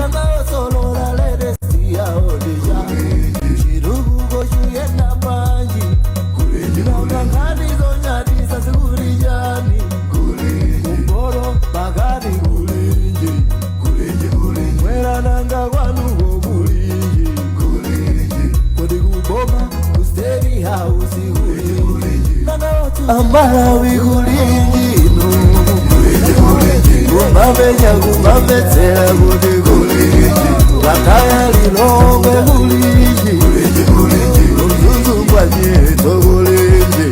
Nanga osolola leresiyaodija chirukuko chiyenda panji. Nanga nkhani zonyadisa zikulijani kumboro pakati kulinji mwera nanga kwanuko kulinji kodi kuboma ku State House kulinji. Amalawi kulinji inu kumapenya kumapetsera kuti kulinji lakaya Lilongwe kulinji Mzuzu kwanyito kulinji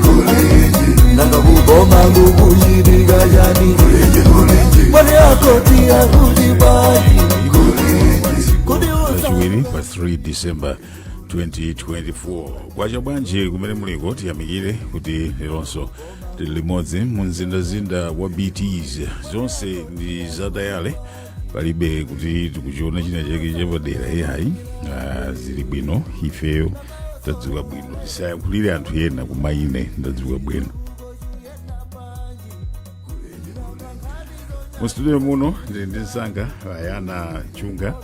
nanga kuboma kukuchitika chani mwani akoti akuti bwanji kuti Lachiwiri pa 3 December 2024. Kwacha bwanji kumene muliko? Tiyamikire kuti leronso tili limodzi mu mzindazinda wa BTs. Zonse ndi zatayale, palibe kuti tikuchiona china chake chapadera, iyayi. Ah, zili bwino, ifeyo tadzuka bwino. Tisayankhulire anthu ena, koma ine ndadzuka bwino. Mu studio muno ndili ndi msanga Vayana Chunga.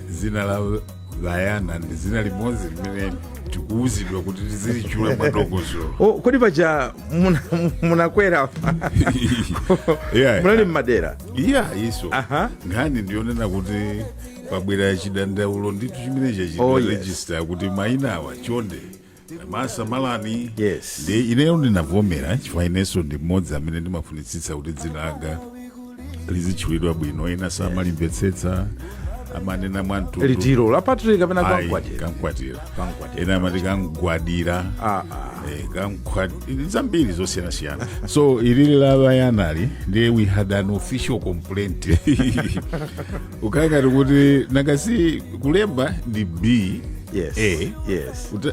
Zina la Vayana ndi zina limodzi limene tikuwuzidwa kuti tizilichula mwadongosolo. Oh, kodi paja munakwera munali mmadera? Yeah, iso nkhani ndiyonena kuti pabwera chidandaulo ndithu chimene chachitwa register kuti mayina awa chonde masamalani. Ndi ineyo ndinavomera chifukwa inenso ndi mmodzi amene ndimafunitsitsa kuti dzina langa lizitchulidwa bwino. Ena samalimvetsetsa, amanena mwamtundu. Litiro la Patrick kapena Ayi, Kankwatira? Kankwatira. Kankwatira. Ena amati Kangwadira. Ah, ah. Zambiri zosiyanasiyana. So ilili la Vayanali ndiye we had an official complaint, ukhala ngati kuti nangasi kulemba ndi B A,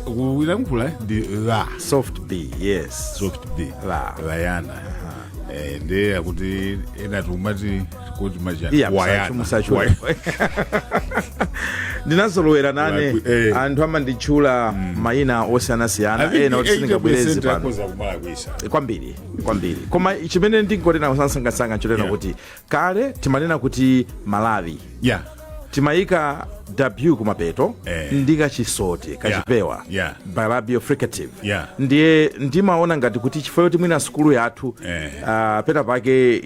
kulankhula ndi la Soft B, yes. Soft B. La. Vayana. Ndiye akuti ena tikumati kuti machani. Iya. Wayana. Musachule, ndinazolowera nane. Anthu amanditchula mayina osiyanasiyana, ena kuti sindingabwereze pano. Akhoza kumalakwisa. Kwambiri kwambiri, koma chimene ndingonena kusansangasanga nchonena kuti kale timanena kuti Malawi, timayika W kumapeto ndi kachisoti kachipewa, bilabial fricative. Ndiye ndimaona ngati kuti chifukwa choti mwina sukulu yathu pena pake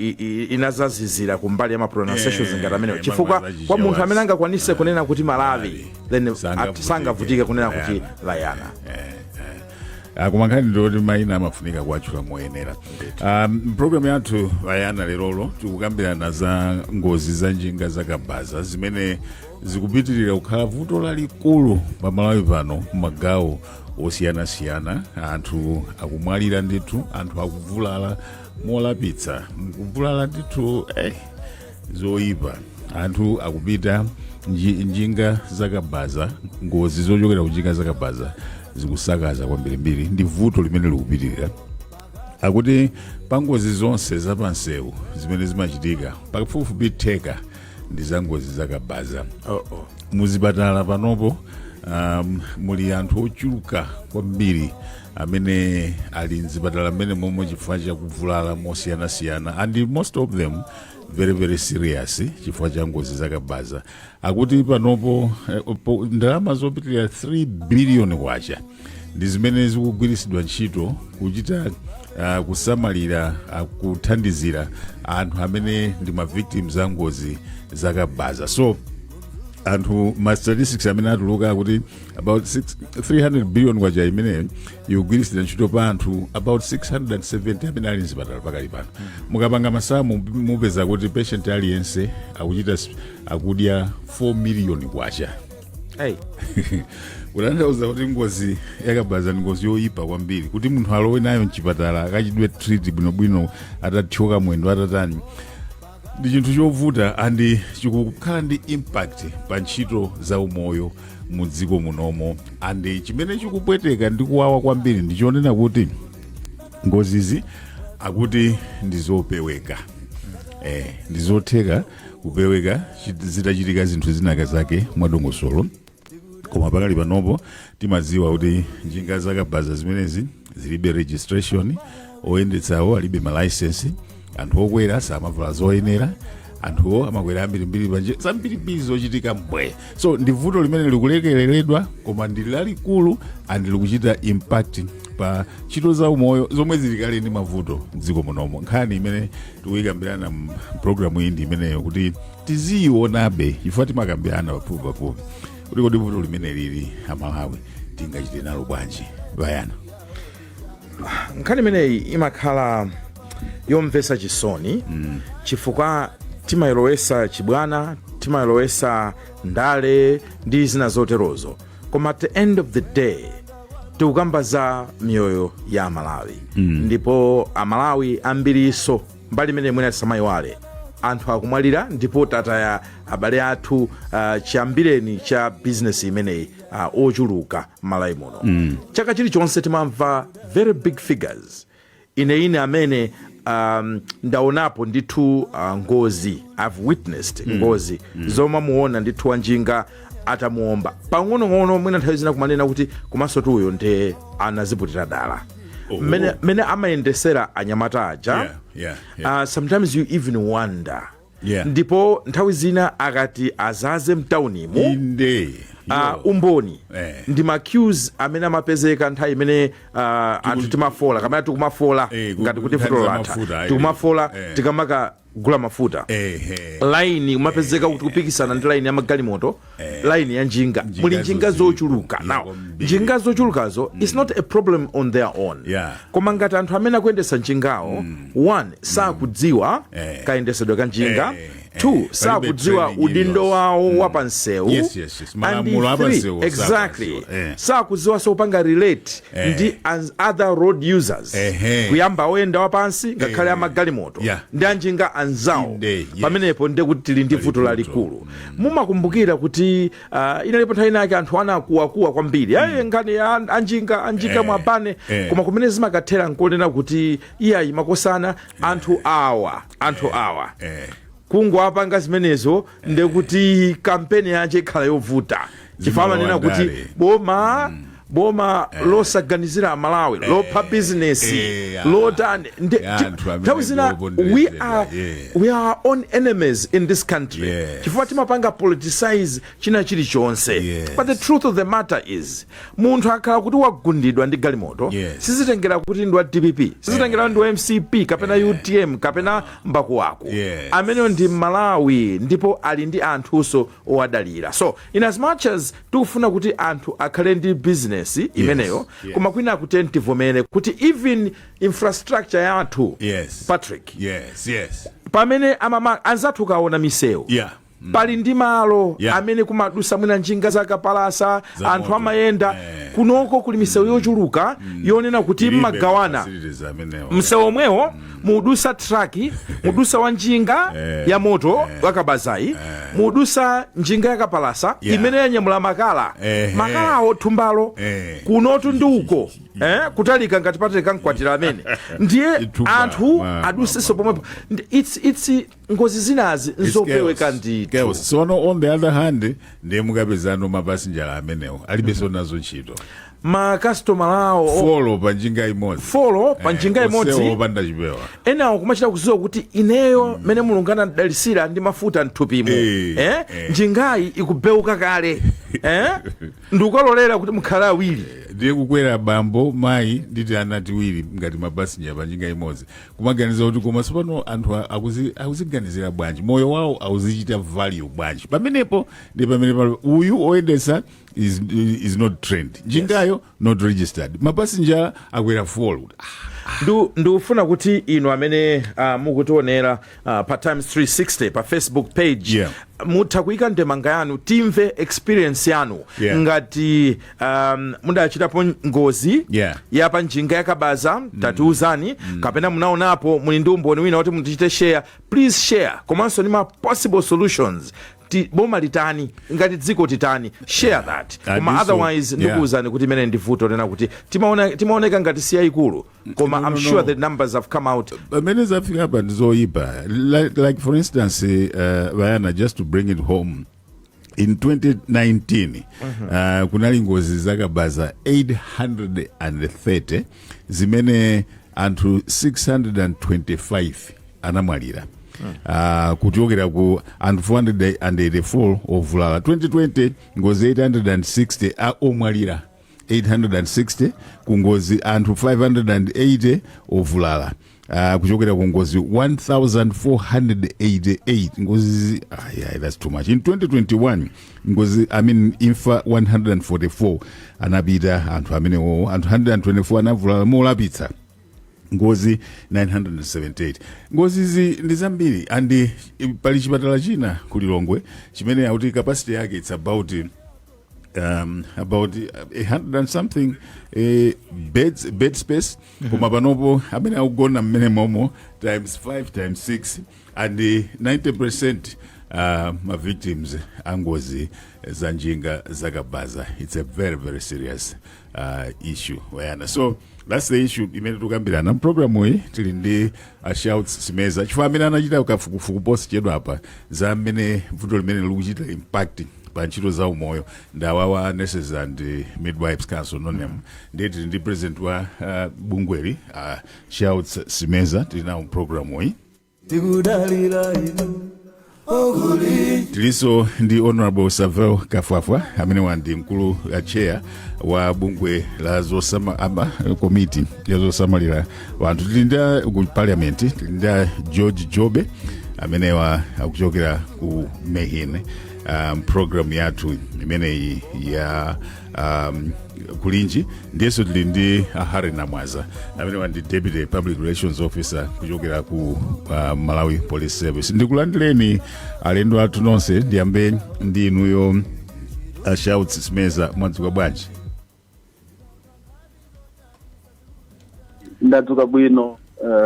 inazazizira kumbali ya ma pronunciations ngati amenewo, chifukwa kwa munthu amene angakwanise kunena kuti Malawi, then Sangavutike. Sangavutike kunena kuti Vayana. Koma nkhani ndoti mayina amafunika kuwatchula moyenera. Program yathu Vayana lerolo tikukambirana za ngozi za njinga zakabaza zimene zikupitirira kukhala vuto lalikulu pamalawi pano m'magawo osiyanasiyana. Anthu akumwalira ndithu, anthu akuvulala molapitsa, mkuvulala ndithu, zoyipa. Anthu akupita njinga zakabaza, ngozi zochokera ku njinga zakabaza zikusakaza kwambirimbiri, ndi vuto limene likupitirira. Akuti pa ngozi zonse zapansewu zimene zimachitika, pafupifupi theka ndi za ngozi zakabaza. Oh. Muzipatala panopo muli anthu ochuluka kwambiri amene ali mzipatala mmene momwe chifukwa chakuvulala mosiyanasiyana, and most of them very very serious chifukwa cha ngozi zakabaza. Akuti panopo ndalama zopitirira 3 billion kwacha ndi zimene zikugwiritsidwa ntchito kuchita kusamalira, kuthandizira anthu amene ndi ma victims a ngozi zakabaza. So anthu, ma statistics amene atuluka akuti about 300 billion kwacha imeneyo ikugwiritsidwa ntchito pa anthu about 670 amene ali mzipatala pakali pano. Mukapanga masamu mupeza kuti patient aliyense akuchita akudya 4 million kwacha. Hey. Kutanthauza kuti ngozi yakabaza ndi ngozi yoyipa kwambiri kuti munthu alowe nayo mchipatala akachidwe treat bwinobwino atathyoka mwendo atatani, ndi chinthu chovuta and chikukhala ndi impact pa ntchito za umoyo mu dziko munomo. And chimene chikupweteka ndi kuwawa kwambiri ndichonena kuti ngozizi akuti ndi zopeweka, ndi zotheka kupeweka zitachitika zinthu zinaka zake mwadongosolo. Koma pakali panopo timadziwa kuti njinga zakabaza zimenezi zilibe registration, oyendetsawo alibe ma license, anthu okwera samavala zoyenera. Anthuwo amakwera ambirimbiri panje, zambirimbiri zochitika mbwe. So ndi vuto limene likulekereredwa, koma ndi lalikulu and likuchita impact pa ntchito za umoyo zomwe zili kale ndi mavuto mdziko munomo. Nkhani imene tikuyikambirana mpulogalamu iyi ndi imeneyo, kuti tiziyionabe, chifukwa timakambirana pafupi pafupi kuti kodi vuto limene lili, Amalawi tingachite nalo bwanji, Bayana? Nkhani imeneyi imakhala yomvetsa chisoni chifukwa timayilowesa chibwana, timayilowesa ndale ndi zina zoterozo, koma at the end of the day tikukamba za miyoyo ya Amalawi. Ndipo Amalawi ambiriso, mbali imene mwina tisamayiwale, anthu akumwalira ndipo tataya abale athu chiyambireni cha bizinesi imeneyi ochuluka m'Malawi muno. Chaka chilichonse timamva very big figures. Ine amene ndaonapo ndithu ngozi, I've witnessed ngozi zomwe muona ndithu wanjinga atamuomba pang'onong'ono. Mwina nthawi zina kumanena kuti komanso tuyo nde anaziputira dala. Mmene amayendesera anyamata aja, sometimes you even wonder. Ndipo nthawi zina akati azaze mtaunimu, umboni ndi ma queues amene amapezeka nthawi imene anthu timafola kamene tikumafola, ngati kuti nkhani vuto za latha, mafuta, tikumafola, tikamakagula mafuta, laini kumapezeka kuti kupikisana ndi laini ya magalimoto, laini ya njinga. Njinga. Muli njinga zochuluka. Now, kwambiri. njinga zochulukazo, it's not a problem on their own, koma ngati anthu amene akuyendesa njingawo, one, sakudziwa kayendesedwe ka njinga, two, Palibe sakudziwa training udindo iliyonse. wawo wa pansewu, Yes. and Malamulo three, apansewu exactly, sakudziwa. Sakudziwa sopanga relate ndi as other road users, kuyamba oyenda wapansi, ngakhale amagalimoto ndi anjinga anzawo. Pamenepo ndiye kuti tili ndi vuto vuto. lalikulu. Mumakumbukira kuti inalipo nthawi inake anthu anakuwakuwa kwambiri, mm. nkhani ya anjinga mwapane, koma kumene zimakathera nkonena kuti iyayi, makosana, anthu awa kungowapanga zimenezo, ndekuti kampeni yache ikhala yovuta, chifukwa amanena kuti Zimalowa boma losaganizira Amalawi, lopha bizinesi, lotani. Ya, anthu amene Nthawi zina we ndioponderezedwa, are we are our own enemies in this country, chifukwa timapanga politicize china chilichonse. But the truth of the matter is, munthu akhala kuti wagundidwa ndi galimoto, sizitengera kuti ndi wa DPP, sizitengera kuti ndi wa MCP kapena UTM kapena mbakuwaku. Ameneyo ndi Malawi ndipo ali ndi anthunso owadalira. So in as much as tikufuna kuti anthu akhale ndi bizinesi imeneyo, koma kwina kuti tivomere kuti even infrastructure yathu, Patrick, pamene amama anzathu kaona misewu, pali ndi malo amene kumadusa mwina njinga zakapalasa, Za anthu moto. amayenda. Kunoko kuli misewu yochuluka yonena kuti Ilibe mmagawana. facilities amenewo. Msewu omwewo mudusa traki, mudusa wa njinga ya moto wakabazayi, mudusa njinga yakapalasa imene yanyamula makala, makalawo thumbalo. Kunotu ndi uko, kutalika ngati Patrick ankwatira amene ndiye Ithumba, anthu adusenso pomwepo. It's ngozi zinazi nzopeweka ndithu. Chaos. So on the other hand, ndiye mukapezano mapasinjala amenewo alibenso nazo ntchito. Makasitomala awo Four pa njinga imodzi. Four pa njinga Onsewo imodzi. opanda chipewa. Enawo kumachita kuziwa kuti ineyo mmene Mulungu anandidalisira ndi mafuta mthupimo, njingayi ikubeuka kale, ndikukalolera kuti mukhale awiri. Ndiye kukwera bambo, mayi nditi ana tiwiri ngati mapasinja pa njinga imodzi, kumaganiza kuti koma tsopano anthu akuziganizira bwanji? Moyo wawo akuzichita value bwanji? Pamenepo ndi pamene pali uyu oyendesa is not trained, njingayo not registered, mapasinja akwera four. Ndikufuna kuti inu amene mukutionera pa Times 360 pa Facebook page, mutha kuyika ndemanga yanu, timve experience yanu, ngati mudachitapo ngozi ya pa njinga yakabaza, tatiuzani, kapena munaonapo, muli ndi umboni wina kuti mutichite share, please share, komanso ndi ma possible solutions. Boma litani? Ngati dziko titani? Share that. Koma otherwise, ndikuwuzani kuti imene ndi vuto lena kuti timaoneka ngati si yayikulu, koma No, I'm no, sure no. the numbers have come out. Pamene zafika apa ndizoyipa. Like for instance, Bayana, just to bring it home, in 2019 kunali ngozi zakabaza 830 zimene anthu 625 anamwalira. Kuchokera ku anthu 484 ovulala. 2020 ngozi 860, omwalira 860 ku ngozi anthu 580 ovulala, kuchokera ku ngozi 1488 ngozi. Yeah, that's too much. In 2021 ngozi, I mean, imfa 144 anapita anthu amenewo, anthu 124 anavulala molapitsa, ngozi 978. Ngozizi ndi zambiri. And pali chipatala china ku Lilongwe chimene akuti capacity yake it's about 100 and something beds, bed space, koma panopo amene akugona mmene momo times 5, times 6, and 90% ma victims angozi za njinga zakabaza. It's a very, very serious issue wayana. So that's the issue imene tikukambirana mpulogalamu iyi. Tili ndi a Shouts Simeza chifukwa amene anachita kafukufuku posachedwa apa za mmene vuto limene likuchita impact pa ntchito za umoyo ndawawa Nurses and Midwives Council, NONM. Ndiye tili ndi president wa bungweli, Shouts Simeza, tili nawo mpulogalamu iyi. Tikudalira inu okuli. Tilinso ndi Honorable Savel Kafwafwa amene wandi mkulu chair wa bungwe la zosama ama komiti ya zosamalira wanthu. Tili ndi ku parliament, tili ndi a George Jobe amenewa akuchokera ku MEHIN. Program yathu imeneyi ya kulinji. Ndiyenso tili ndi a Harry Namwaza amene ndi deputy public relations officer kuchokera ku Malawi Police Service. Ndikulandireni alendo athu nonse. Ndiyambe ndi inuyo, Shouts Simeza, mwadzuka bwanji? Ndadzuka bwino,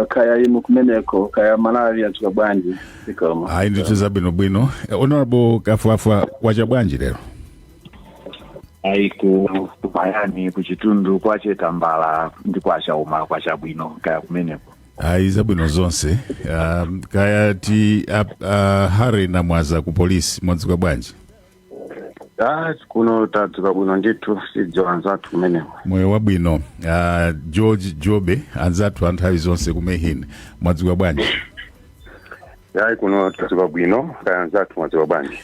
kaya inu kumeneko, kaya Malawi adzuka bwanji? Zikomo. Ayi ndithu, zabwinobwino. Honorable Kafwafwa, wacha bwanji lero? Ayi, ku Mayani kuchitundu kwachetambala ndi kwachauma, kwachabwino. Kaya kumeneko? Ayi, zabwino zonse. Kaya ti Harry Namwaza ku polisi, mwadzuka bwanji? Ah, kuno tadzuka bwino ndithu, sidziwa anzathu kumeneko. Moyo wabwino. George Jobe, anzathu anthawi zonse ku MEHIN, mwadzuka bwanji? Yayi, kuno tadzuka bwino. Kaya anzathu mwadzuka bwanji?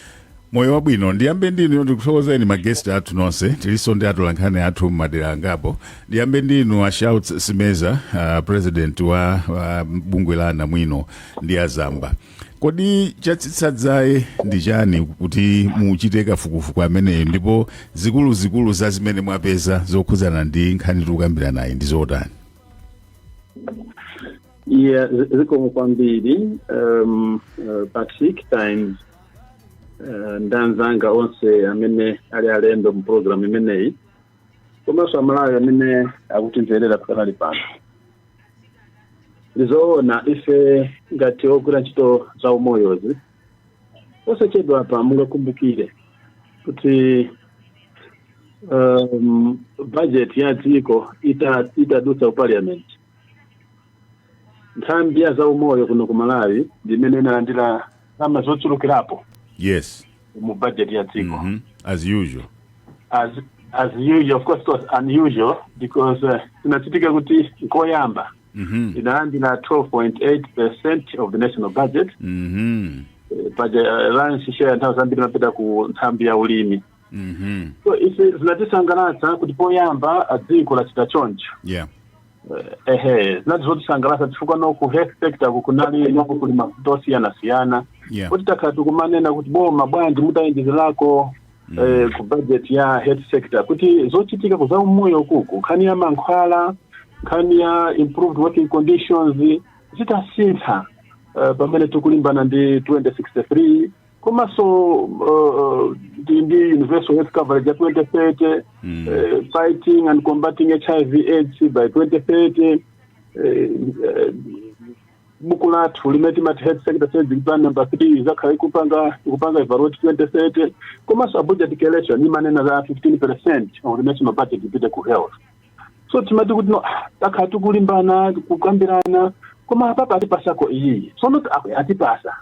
Moyo wabwino. Ndiyambe ndinu, ndikuthokozeni ma guest athu nonse. Tilinso ndi atolankhani athu mmadera angapo. Ndiyambe ndinu a Shouts Simeza, president wa bungwe la anamwino ndi azamba. Kodi chatsitsa dzaye ndi chani kuti muchite kafukufuku ameneyo, ndipo zikuluzikulu za zimene mwapeza zokhudzana ndi nkhani tikukambirana nayi ndi zotani? Yeah, zikomo kwambiri, Patrick Times, ndanzanga onse amene ali alendo mu program imeneyi, komanso Amalawi amene akutimverera pakali pano. Ndizoona, ife ngati ogwira ntchito za umoyozi, posachedwa pa mungakumbukire kuti budget ya dziko itadutsa ku parliament, nthambi ya zaumoyo kuno ku Malawi ndimene inalandira ndalama zochulukirapo mu budget ya dziko. As usual. As usual, of course it was unusual because inachitika kuti nkoyamba inalandira 12.8% of the national budget. Budget, lion's share nthawi zambiri imapita ku nthambi ya ulimi. So ife zinatisangalatsa kuti poyamba dziko lachita choncho. Ehe, zinati zotisangalatsa chifukwa no ku health sector ku kunali nako kuli mavuto osiyanasiyana, kuti takhala tikumanena kuti boma bwanji mutayinjizirako ku budget ya health sector, kuti zochitika ku zaumoyo kuku, nkhani ya mankhwala, nkhani ya improved working conditions zitasintha, pamene tikulimbana ndi 2063, komanso ndi universal health coverage ya 2030, fighting and combating HIV AIDS by 2030, buku lathu limene timati Health Sector Strategic Plan number 3 zakhala ikupanga evaluate 2030, komanso a budget declaration imanena za 15% of the national budget ipite ku health. So timati kuti no, takhala tikulimbana, kukambirana, koma apapa atipasako iyiyi. So not atipasa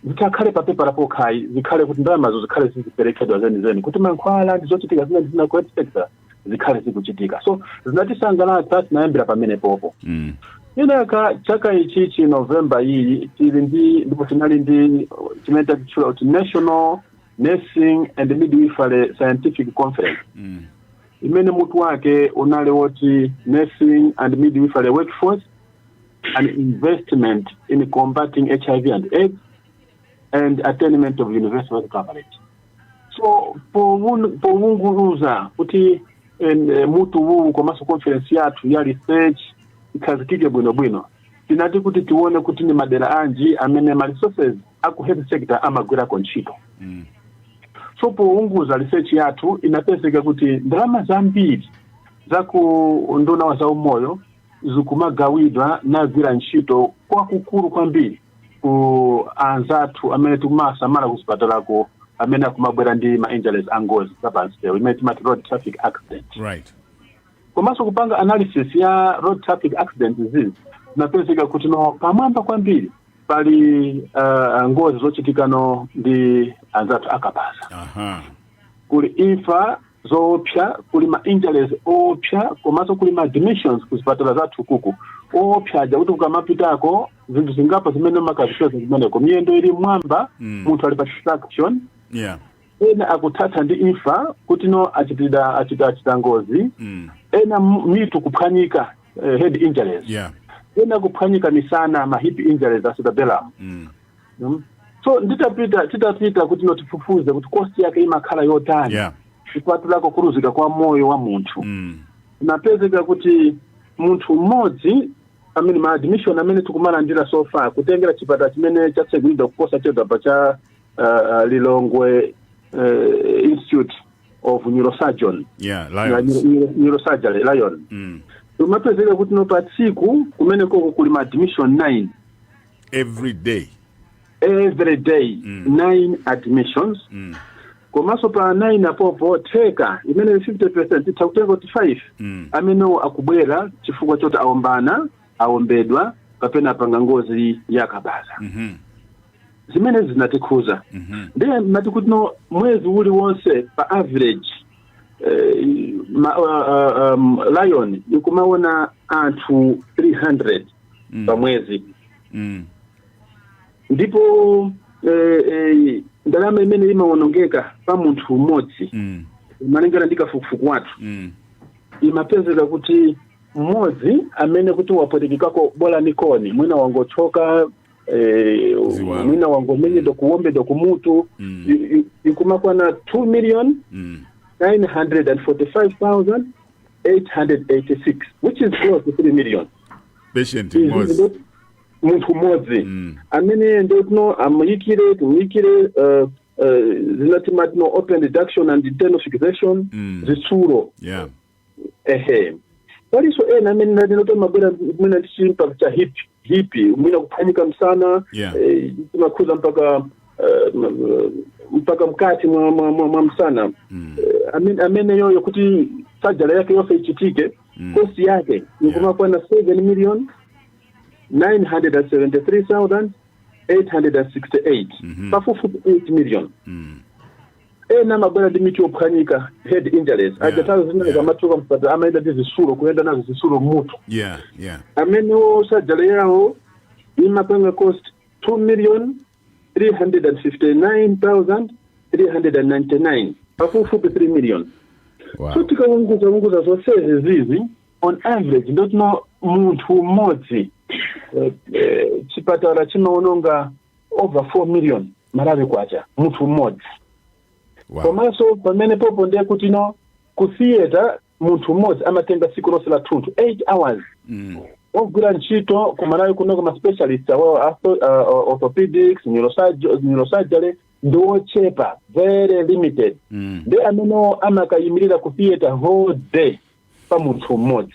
zitakhale papepala pokhayi, zikhale kuti ndalamazo zikhale ziziperekedwa zenizeni, kuti mankhwala ndi zochitika zina ndi zina ku health sector zikhale zikuchitika. So zinatisangalatsa, tinayambira pamene popo. Kenaka chaka ichichi, November iyi, tili ndi, ndipo tinali ndi chimene tachitchula kuti National Nursing and Midwifery Scientific Conference, imene mutu wake unali woti "Nursing and Midwifery Workforce: An Investment in Combating HIV and AIDS and Attainment of Universal Health Coverage". So powunguluza kuti mutu uwu komanso conference yathu ya research ikhazikike bwinobwino, tinati kuti tione kuti ni madera anji amene ma resources aku health sector amagwirako ntchito. So pounguza research yathu, inapezeka kuti ndalama zambiri za ku nduna wa zaumoyo zikumagawidwa nagwira ntchito kwakukulu kwambiri ku anzathu amene tikumasamala kuzipatalako, amene akumabwera ndi ma injuries angozi zapansewu, imene timati road traffic accident. Komanso kupanga analysis ya road traffic accident disease, zinapezeka kuti no, pamwamba kwambiri pali ngozi zochitikano ndi anzathu akabaza. Kuli imfa zoopsa, kuli ma injuries oopsa, komanso kuli ma admissions kuzipatala zathu kuku oopsa aja kuti ukamapitako zinthu zingapo zimene makazipeza kumeneko: miyendo ili mwamba, munthu ali pa traction, ena akuthatha ndi imfa kuti no, achitida achita achita ngozi, ena mitu kuphwanyika, head injuries, ena kuphwanyika misana, ma hip injuries, acetabulum. So nditapita, titapita kuti no, tifufuze kuti cost yake imakhala yotani kupatulako kuluzika kwa moyo wa munthu, napezeka kuti munthu mmodzi amene ma admission amene tikumalandira so far, kutengera chipatala chimene chatsegulidwa kuposa chedwapa cha Lilongwe Institute of Neurosurgeon, Lions. Neurosurgery, Lion, umapezeka kuti no, pa tsiku kumene koko kuli ma admission 9. Every day? Every day. 9 admissions. Komanso pa 9 apopo, theka imene 50%, itha kutenga kuti 5 amenewo akubwera chifukwa choti awombana, awombedwa kapena apanga ngozi yakabaza. Zimene zinatikhuza. Ndiye mati kuti no, mwezi uliwonse pa average Lion ikumaona anthu 300 pa mwezi. Ndipo ndalama imene imawonongeka pa munthu mmodzi, malingana ndi kafukufuku wathu, imapezeka kuti mmodzi amene kuti wapwetekekako bola nikoni, mwina wangochoka Ziwalo. mwina wangomenyedwa, kuwombedwa kumutu, ikumakwana 2 million 945,886, which is close to 3 million. Patient Izi mmodzi? Munthu mmodzi amene ndotino amuyikire, timuyikire zinatimati no, open reduction and internal fixation, zitsulo. Ehe, palinso ena amene ndinoti mabwera mwina ndi chimpaka cha hip, mwina kuphwanyika msana, timakhuza mpaka mpaka mkati mwa msana. Amene yoyo kuti surgery yake yonse ichitike, cost yake ikumakwana 7 million 973,868, pafupifupi 8 million. Ena amabwera ndi mitu yophwanyika, head injuries, aja zimene kamatuka mpata amayenda ndi zisulo, kuyenda nazo zisulo mmutu. Amenewo surgery yawo imapanga cost 2 million 359,399, pafupifupi 3 million. So tikaunguza unguza zonsezi zizi, on average ndotino munthu mmodzi chipatala chimaononga over 4 million Malawi kwacha, munthu mmodzi. Komanso pamene popo ndiye kuti no, ku theatre munthu mmodzi amatenga tsiku lonse la thunthu, 8 hours. Ogwira ntchito ku Malawi kuno, ma specialist awo, orthopedics, neurosurgery, ndi ochepa, very limited. Ndi amene amakayimirira ku theatre whole day pa munthu mmodzi,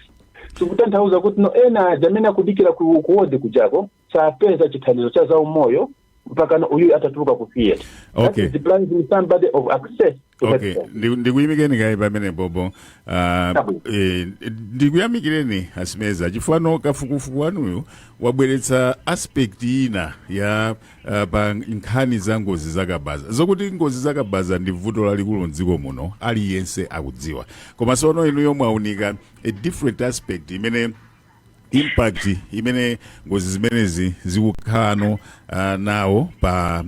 tikutanthauza kuti no, ena aja amene akudikira ku ward kujako sapeza chithandizo cha zaumoyo mpaka no uyu atatuluka ku theatre. That is depriving somebody of access to healthcare. Ndikuyimikeni kayi pamene bobo. Chabwino. Ndikuyamikireni asimeza, chifukwa kafukufuku wanuyu wabweretsa aspect ina ya pa nkhani za ngozi zakabaza. Zokuti ngozi zakabaza ndi vuto lalikulu mdziko muno, aliyense akudziwa, koma sono inuyo mwaunika a different aspect imene Impact imene ngozi zimenezi zikukhalano nawo pa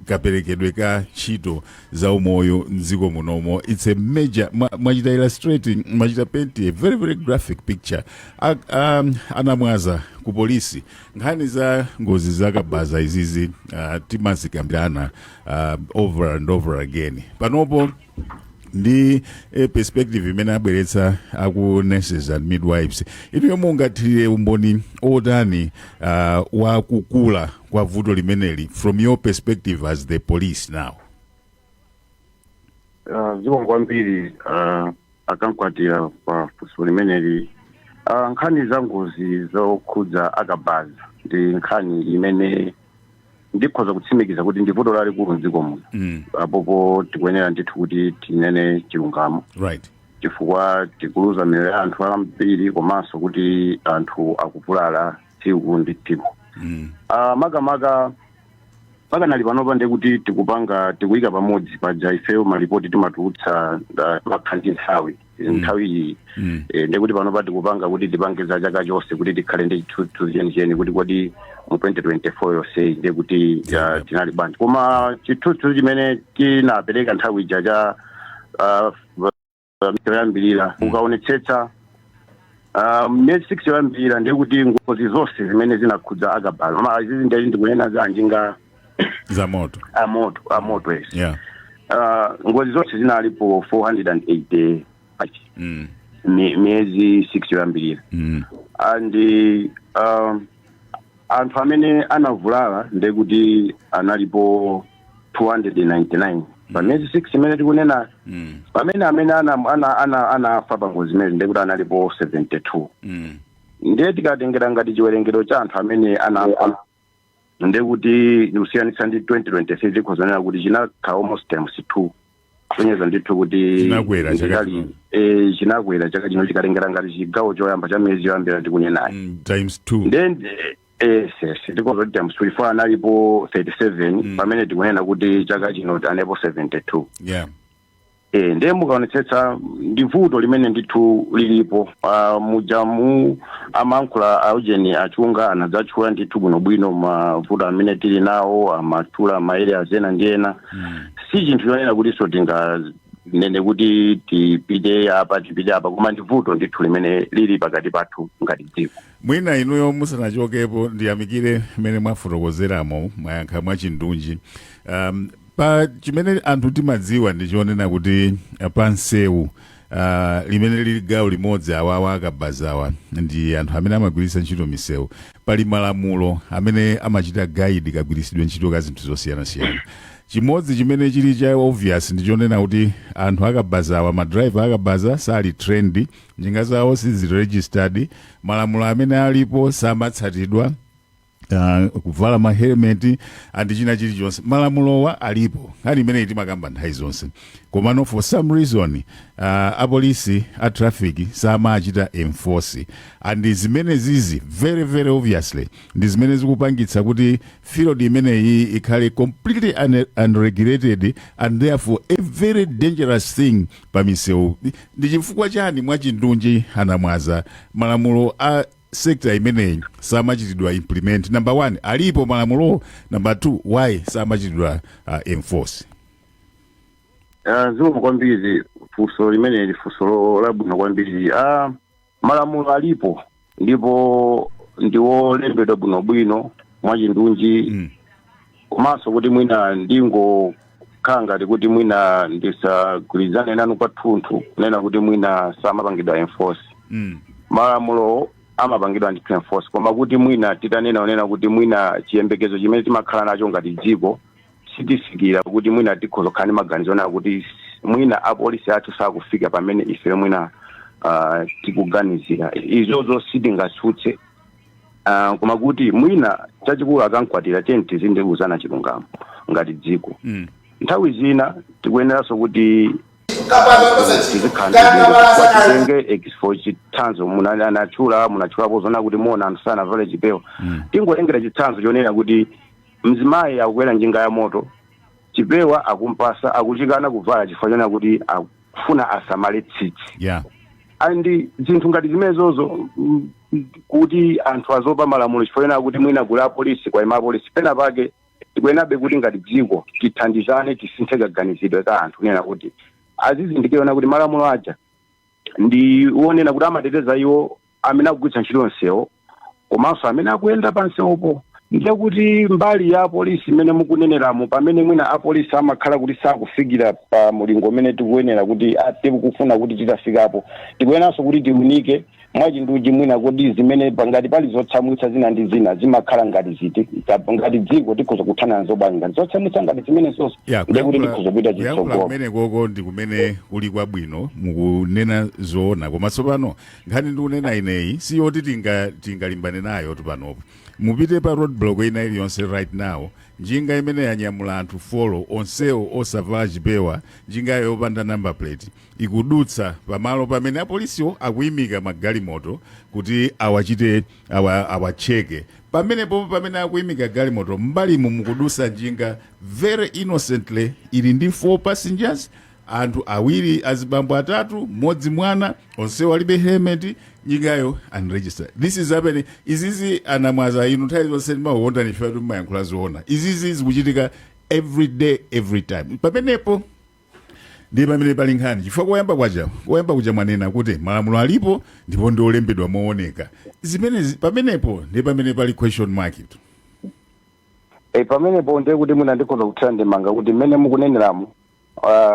kaperekedwe ka ntchito za umoyo mdziko munomo, it's a major, mwachita illustrate, mwachita paint a very, very graphic picture. Anamwaza ku polisi, nkhani za ngozi zakabaza izizi timazikambirana over and over again. Panopo ndi perspective imene abweretsa aku Nurses and Midwives, inuyo mungathirire umboni otani wa kukula kwa vuto limeneli from your perspective as the police now? Zikomo kwambiri akankwatira pa funso limeneli. Nkhani za ngozi zokhudza akabaza ndi nkhani imene ndikhoza kutsimikiza kuti ndi vuto lalikulu mdziko muno. Apopo tikuyenera ndithu kuti tinene chilungamo, chifukwa tikuluza miyoyo ya anthu ambiri komanso kuti anthu akuvulala tsiku ndi tsiku. Makamaka pakanali panopa ndekuti tikupanga, tikuyika pamodzi paja ifeyo malipoti timatulutsa makhala ndi nthawi, nthawi iyi. Ndekuti panopa tikupanga kuti tipange za chaka chonse kuti tikhale ndi chithunzithunzi chenicheni kuti kodi mu 2024 yonseyi ndekuti tinali bwanji. Koma chithunzithunzi chimene tinapereka nthawi ija cha yoyambirira, ukaonetsetsa miyezi 6 yoyambirira, ndekuti ngozi zonse zimene zinakhudza akabaza, ma izizi ndeli ndikunena za njinga za moto, amoto, yes. Ngozi zonse zinalipo 480 miyezi 6 yoyambirira. And anthu amene anavulala ndekuti analipo 299 pa miyezi 6 imene tikunena, pamene amene anafa ana, ana, anafa pa ngozi imene ndekuti analipo 72. Ndiye tikatengera ngati chiwerengero cha anthu amene anafa, ndekuti kusiyanitsa ndi 2023, tikhozanena kuti chinakhala almost times 2, kusonyeza ndithu kuti Chinakwera chaka chino. Chinakwera chaka chino chikatengera ngati chigawo choyamba cha miyezi yoyambira tikunenayi. Times 2. Then yes, tikoza kuti times 2 ifo analipo 37, pamene tikunena kuti chaka chino analipo 72. Ndiye mukaonetsetsa ndi vuto limene ndithu lilipo. Mujamu amankhula aujeni achunga anadzatchula ndithu bwinobwino mavuto amene tili nawo, amatchula ma areas ena ndi ena. Si chinthu chonena kuti so tinganene kuti tipite apa, tipite apa, koma ndi vuto ndithu limene lili pakati pathu ngati dziko. Mwina inuyo musanachokepo, ndiyamikire mmene mwafotokozeramo, mwayankha mwachindunji. Pa chimene anthu timadziwa ndi chonena kuti pa msewu limene lili gawo limodzi, awawa akabazawa ndi anthu amene amagwiritsa ntchito misewu, pali malamulo amene amachita guide kagwiritsidwe ntchito ka zinthu zosiyanasiyana. Chimodzi chimene chili cha obvious ndi chonena kuti anthu akabazawa, ma driver akabaza, sali trained, njinga zawo sizili registered, malamulo amene alipo samatsatidwa, kuvala ma helmet and china chilichonse. Malamulowa alipo, nkhani imeneyi timakamba nthawi zonse, komano for some reason apolisi a traffic samachita enforce, and zimene zizi very, very obviously ndi zimene zikupangitsa kuti field imeneyi ikhale completely unregulated and therefore a very dangerous thing pa misewu. Ndi chifukwa chani, mwachindunji anamwaza, malamulo a sector imeneyi samachitidwa implement? Number one, alipo malamulo? Number two, why samachitidwa enforce? Zikomo kwambiri, funso limeneli funso labwino kwambiri. Malamulo alipo ndipo ndiwolembedwa bwinobwino mwachindunji. Komanso kuti mwina ndingokhala ngati kuti mwina ndisagwirizane nanu kwathunthu kunena kuti mwina samapangidwa enforce. Malamulo amapangidwa ndithu enforce, koma kuti mwina titanena unena kuti mwina chiyembekezo chimene timakhala nacho ngati dziko sitifikira, kuti mwina tikhoza kukhala ndi maganizo onena kuti mwina apolisi athu sakufika pamene ife mwina tikuganizira, izozo sitingatsutse. Koma kuti mwina chachikulu akankwatira, cheni tizindikuzana chilungamo ngati dziko. Nthawi zina tikuyeneranso kuti tizikhala, titenge expo chitsanzo, anatchula, munatchulapo zona kuti muona anthu sanavale chipewa. Tingotengera chitsanzo chonena kuti mzimayi akukwera njinga ya moto, chipewa akumpasa, akuchikana kuvala chifukwa chonena kuti akufuna asamale tsitsi. And zinthu ngati zimenezozo, kuti anthu azopa malamulo chifukwa ena kuti mwina kuli apolisi, kwaima apolisi pena pake, tikuyenabe kuti ngati dziko tithandizane, tisinthe kaganizidwe ka anthu, kunena kuti azizindikira kuti malamulo aja ndi wonena kuti amateteza iwo amene akugwiritsa ntchito msewu komanso amene akuyenda pa msewupo. Ndiye kuti mbali ya apolisi imene mukuneneramo, pamene mwina apolisi amakhala kuti sakufikira pa mulingo umene tikuyenera kuti tikufuna kuti titafikapo, tikuyeneranso kuti tiunike mwachindunji mwina kuti zimene ngati pali zotsamwitsa zina ndi zina zimakhala ngati ziti, ngati dziko tikhoza kuthana nazo bwanji ngati zotsamwitsa ngati zimene zonse. Ndiye kuti tikhoza kupita kuyankhula chitsogolo. Kumene koko ndi kumene kuli kwabwino, mukunena zoona. Koma tsopano nkhani ndikunena ineyi siyoti tingalimbane nayo panopo. Mupite pa roadblock ina iliyonse right now, njinga imene yanyamula anthu 4, onsewo osavala chipewa, njingayo yopanda number plate, ikudutsa pamalo pamene apolisiwo akuyimika magalimoto kuti awachite awacheke. Pamenepo pamene akuyimika galimoto, m'mbalimo mukudusa njinga very innocently, ili ndi 4 passengers, anthu awiri azibambo, atatu, mmodzi mwana, onsewo alibe helmet, njingayo unregistered. This is happening. Izizi, anamwaza, inu nthawi zonse ndimakukonda ife kuti mmayankhula zoona. Izizi zikuchitika every day, every time. Pamenepo ndi pamene pali nkhani, chifukwa koyamba kuja mwanena kuti malamulo alipo ndipo ndi olembedwa mooneka. Zimenezi, pamenepo ndi pamene pali question mark. Pamenepo ndiye kuti mwina ndikhoza kuthira ndemanga kuti mmene mukuneneramo,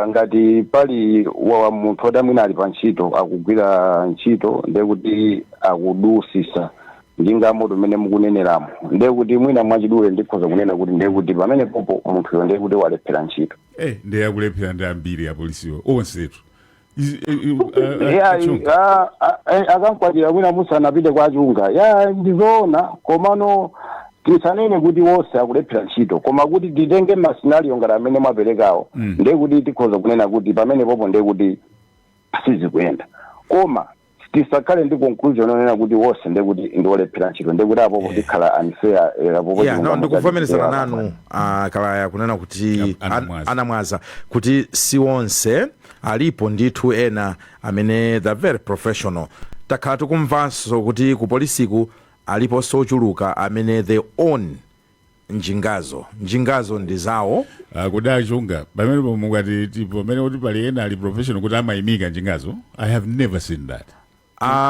ngati pali wa munthu oti mwina ali pa ntchito, akugwira ntchito, ndiye kuti akudusisa njinga moto mmene mukuneneramo, ndiye kuti mwina mwachidule ndikhoza kunena kuti ndiye kuti pamene popo munthuyo ndiye kuti walephera ntchito. Ndiye akulephera ndi ambiri apolisiwo onsetu. Yeah, Achunga. Akankwatira mwina musanapite kwa Achunga. Ya, ndizoona, komano tisanene kuti wonse akulephera ntchito, koma kuti titenge ma scenario ngati amene mwaperekawo, ndiye kuti tikhoza kunena kuti pamene popo ndiye kuti sizikuyenda, koma tisakhale ndi conclusion yonena kuti wonse ndiye kuti ndiolephera ntchito. Ndiye kuti apopo tikhala unfair, apopo Yeah, no, chilungamo ndikuvomerezana chachichewa. nanu, Kalaya, kunena kuti Anamwaza. Anamwaza kuti si onse, alipo ndithu ena amene they're very professional. Takhala tikumvanso kuti ku polisiku aliponso ochuluka amene they own njingazo, njingazo ndi zawo. Kuti Achunga, pamene mukati pamene kuti pali ena ali professional kuti amayimika njingazo, I have never seen that.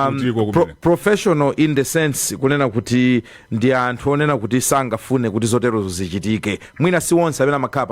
Kutiko kumene. Professional in the sense kunena kuti ndi anthu onena kuti sangafune kuti zoterozo zichitike. Mwina si onse amene amakhala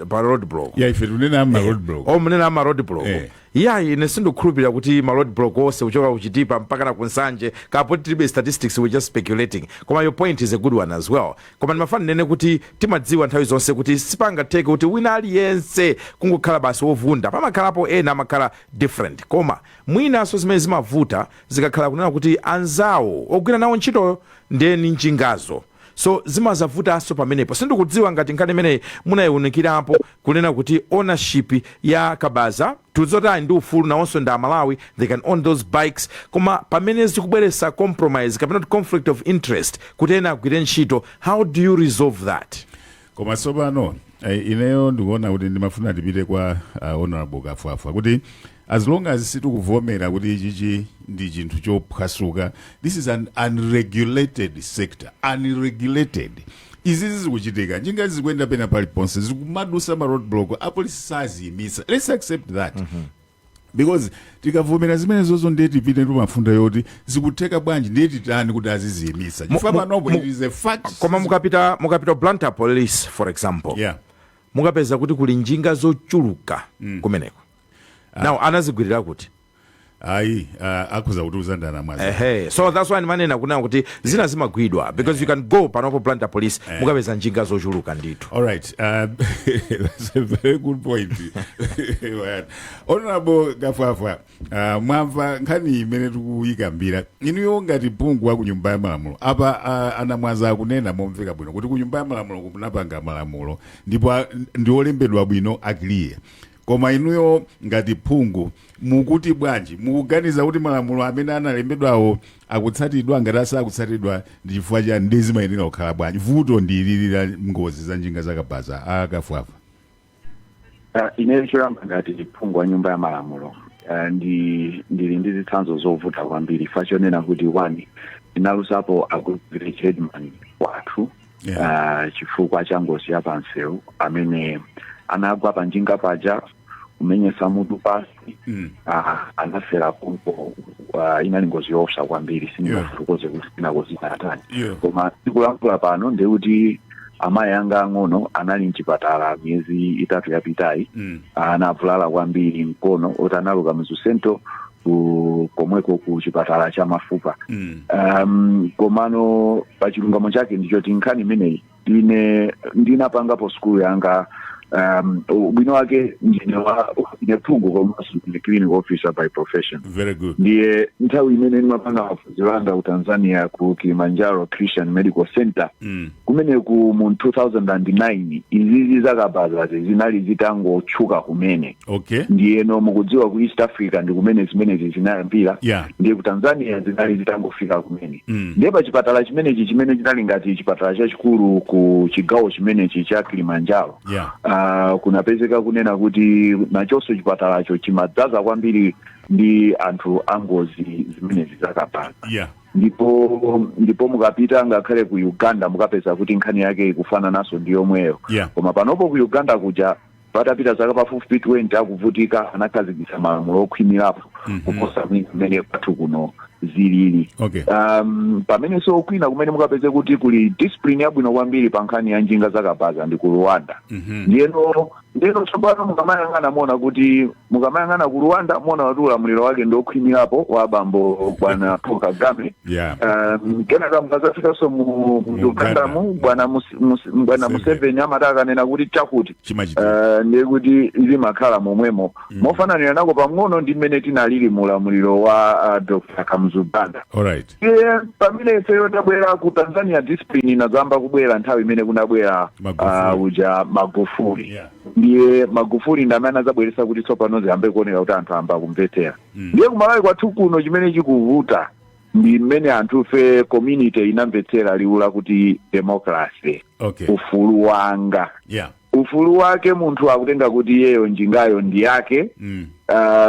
pa road block. Ya, ife tunena ama roadblock. O, munena ama road block. Ya, ine sindikukhulupirira kuti ma road block onse kuchoka kuchitipa mpaka na kunsanje kapo tilibe statistics, we just speculating. Koma your point is a good one as well. Koma ndimafuna ndinene kuti timadziwa nthawi zonse kuti sipangatheke kuti wina aliyense kungokhala basi wovunda, pamakhalapo ena amakhala different. Koma mwinanso zimene zimavuta zikakhala kunena kuti anzawo ogwira nawo ntchitoyo ndeni njingazo, so zimazavutanso pamenepo. Sindikudziwa ngati nkhani imeneyi munayiwunikirapo, kunena kuti ownership ya kabaza, tuzoti ndi ufulu nawonso ndi Amalawi, they can own those bikes, koma pamene zikubweretsa compromise kapena kuti conflict of interest kuti ena agwire ntchito, how do you resolve that? Koma tsopano ineyo ndikuona kuti ndimafuna tipite kwa Honorable Kafwafwa, kuti as long as sitikuvomera kuti ichichi ndi chinthu chophwasuka, this is an unregulated sector, unregulated. Izizi zikuchitika, njinga zikuyenda pena paliponse, zikumadusa ma roadblock, apolisi saziyimisa. Let's accept that, because tikavomera zimene zozo, ndiye tipite ndi yoti zikutheka bwanji, ndiye titani kuti aziziyimisa, chifukwa panopo it is a fact. Koma mukapita Blantyre Police, for example, mukapeza kuti kuli njinga zochuluka kumeneko. Now anazigwirira kuti? Ayi, akhoza kutiuza ndana mwaza. Ehe, so that's why ndimanena kunena kuti zina zimagwidwa, because you can go panopo Blantyre Police, mukapeza njinga zochuluka ndithu. All right, that's a very good point. Honorable Kafwafwa, mwamva nkhani imene tikuyikambira. Inuyo ngati phungu wa ku Nyumba ya Malamulo apa, anamwaza akunena momveka bwino kuti ku Nyumba ya Malamulo kunapanga malamulo ndipo ndi olembedwa bwino, a clear. Koma inuyo ngati phungu mukuti bwanji? Mukuganiza kuti malamulo amene analembedwawo akutsatidwa? Ngati asakutsatidwa, ndi chifukwa chani? Ndi zimayenera kukhala bwanji? Vuto ndi ilili ngozi za njinga zakabaza, akafwafa. Ine choyamba, ngati phungu wa Nyumba ya Malamulo, Ndili ndi zitsanzo zovuta kwambiri fachonena kuti one, tinaluzapo a group village headman wathu chifukwa cha ngozi ya pansewu amene anagwa panjinga paja, kumenyesa mutu pasi, anafera pompo. Inali ngozi yoopsa kwambiri, sindingafotokoze kuti sinakozina atani. Koma tikulankhula pano ndekuti amayi anga ang'ono anali mchipatala miyezi 3 yapitayi. Anavulala kwambiri mkono oti analuka mzusento komweko ku chipatala cha mafupa. Komano pachilungamo chake ndichoti nkhani imeneyi ine ndinapangapo skulu yanga. Ubwino wake ndine phungu komanso ndine clinical officer by profession. Very good. Ndiye nthawi imene ndimapanga maphunziro anga ku Tanzania, ku Kilimanjaro Christian Medical Center, kumeneku mu 2009 izizi zakabazazi zinali zitangotchuka kumene. Ndiyeno mukudziwa ku East Africa ndi kumene zimenezi zinayambira. Ndiye ku Tanzania zinali zitangofika kumene. Ndiye pa chipatala chimenechi, chimene chinali ngati chipatala chachikulu ku chigawo chimenechi cha Kilimanjaro, kunapezeka kunena kuti nachonso chipatalacho chimadzaza kwambiri ndi anthu angozi zimenezi zakabaza. Ndipo mukapita ngakhale ku Uganda mukapeza kuti nkhani yake ikufanananso ndi yomweyo. Koma panopo ku Uganda kuja, patapita zaka pafupifupi 20 akuvutika, anakhazikitsa malamulo okhwimirapo kuposa mwina mmene kwathu kuno zilili. Pamenenso kwina kumene mukapeze kuti kuli discipline yabwino kwambiri pa nkhani ya njinga zakabaza ndi ku Rwanda. Ndiyeno tsopano mukamayang'ana muona kuti mukamayang'ana ku Rwanda muona kuti ulamuliro wake ndi okhwimirapo wa bambo bwana Paul Kagame. Kenaka mukazafikanso mu Uganda mu bwana bwana Museveni amati akanena kuti chakuti Chimachitika. Ndiye kuti zimakhala momwemo, mofananira nako pang'ono ndi mmene tinalili mu ulamuliro wa Dr. Kamuzu Banda. Iye pamene ifeyo tabwera ku Tanzania, discipline inazamba kubwera nthawi imene kunabwera Magufuli. Uja Magufuli. Ndiye Magufuli ndi amene anazabweretsa kuti tsopano ziyambe kuoneka kuti anthu amba kumvetsera. Ndiye kumalawi kwathu kuno chimene chikuvuta ndi mmene anthufe, community inamvetsera liwu lakuti democracy, ufulu wanga, ufulu wake munthu akutenga kuti iyeyo njingayo ndi yake,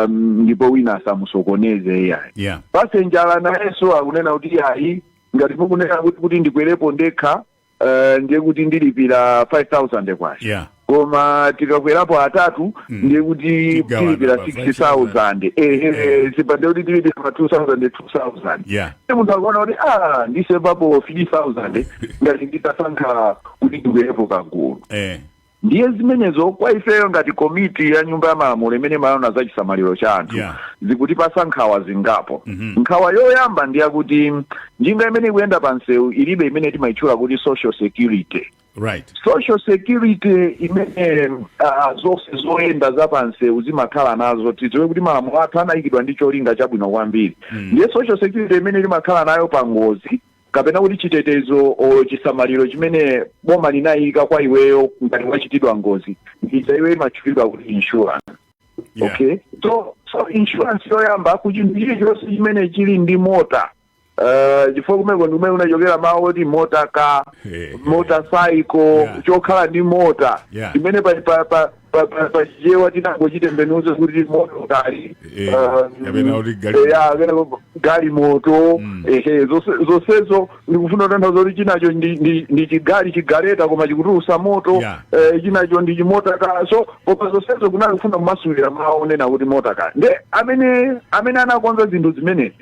ndipo wina asamusokoneze iyayi. Passenger nayenso akunena kuti iyayi, ngati mukunena kuti ndikwerepo ndekha, ndiye kuti ndilipira 5000 kwacha, koma tikakwerapo atatu, ndiye kuti Tigawana tilipira pa 60,000, sipa ndiye kuti tilipira pa 2000 2000. Munthu akuona kuti ah, ndisevapo 3000 ngati nditasankha kuti ndikwerepo kagulu. Ndiye zimenezo kwa ifeyo ngati komiti ya nyumba ya malamulo imene imaona za chisamaliro cha anthu, zikutipasa nkhawa zingapo. Nkhawa yoyamba ndi yakuti njinga imene ikuyenda pa msewu ilibe imene timayitchula kuti social security. Social security imene zonse zoyenda za pa msewu zimakhala nazo. Tidziwe kuti malamulo athu anayikidwa ndi cholinga chabwino kwambiri. Ndiye social security imene limakhala nayo pa ngozi, kapena kuti chitetezo o chisamaliro chimene boma linayika kwa iweyo ngati wachitidwa ngozi, ndija iwe imatchulidwa kuti insurance. Okay, so insurance yoyamba ku chinthu chilichonse chimene chili ndi mota, chifukwa kumeko ndi kumene kunachokera mawu oti motor car, motorcycle, chokhala ndi mota, chimene pa Chichewa tinangochitembenuza kuti motokali, Kapena kuti galimoto. Ya, kapena galimoto. Ehe, zonsezo ndikufuna kutanthauza kuti chinacho ndi chigali chigaleta koma chikutulusa moto, chinacho ndi chimotor car. So koma zonsezo kunali kufuna kumasulira mawu onena kuti motor car. Nde amene anakonza zinthu zimenezi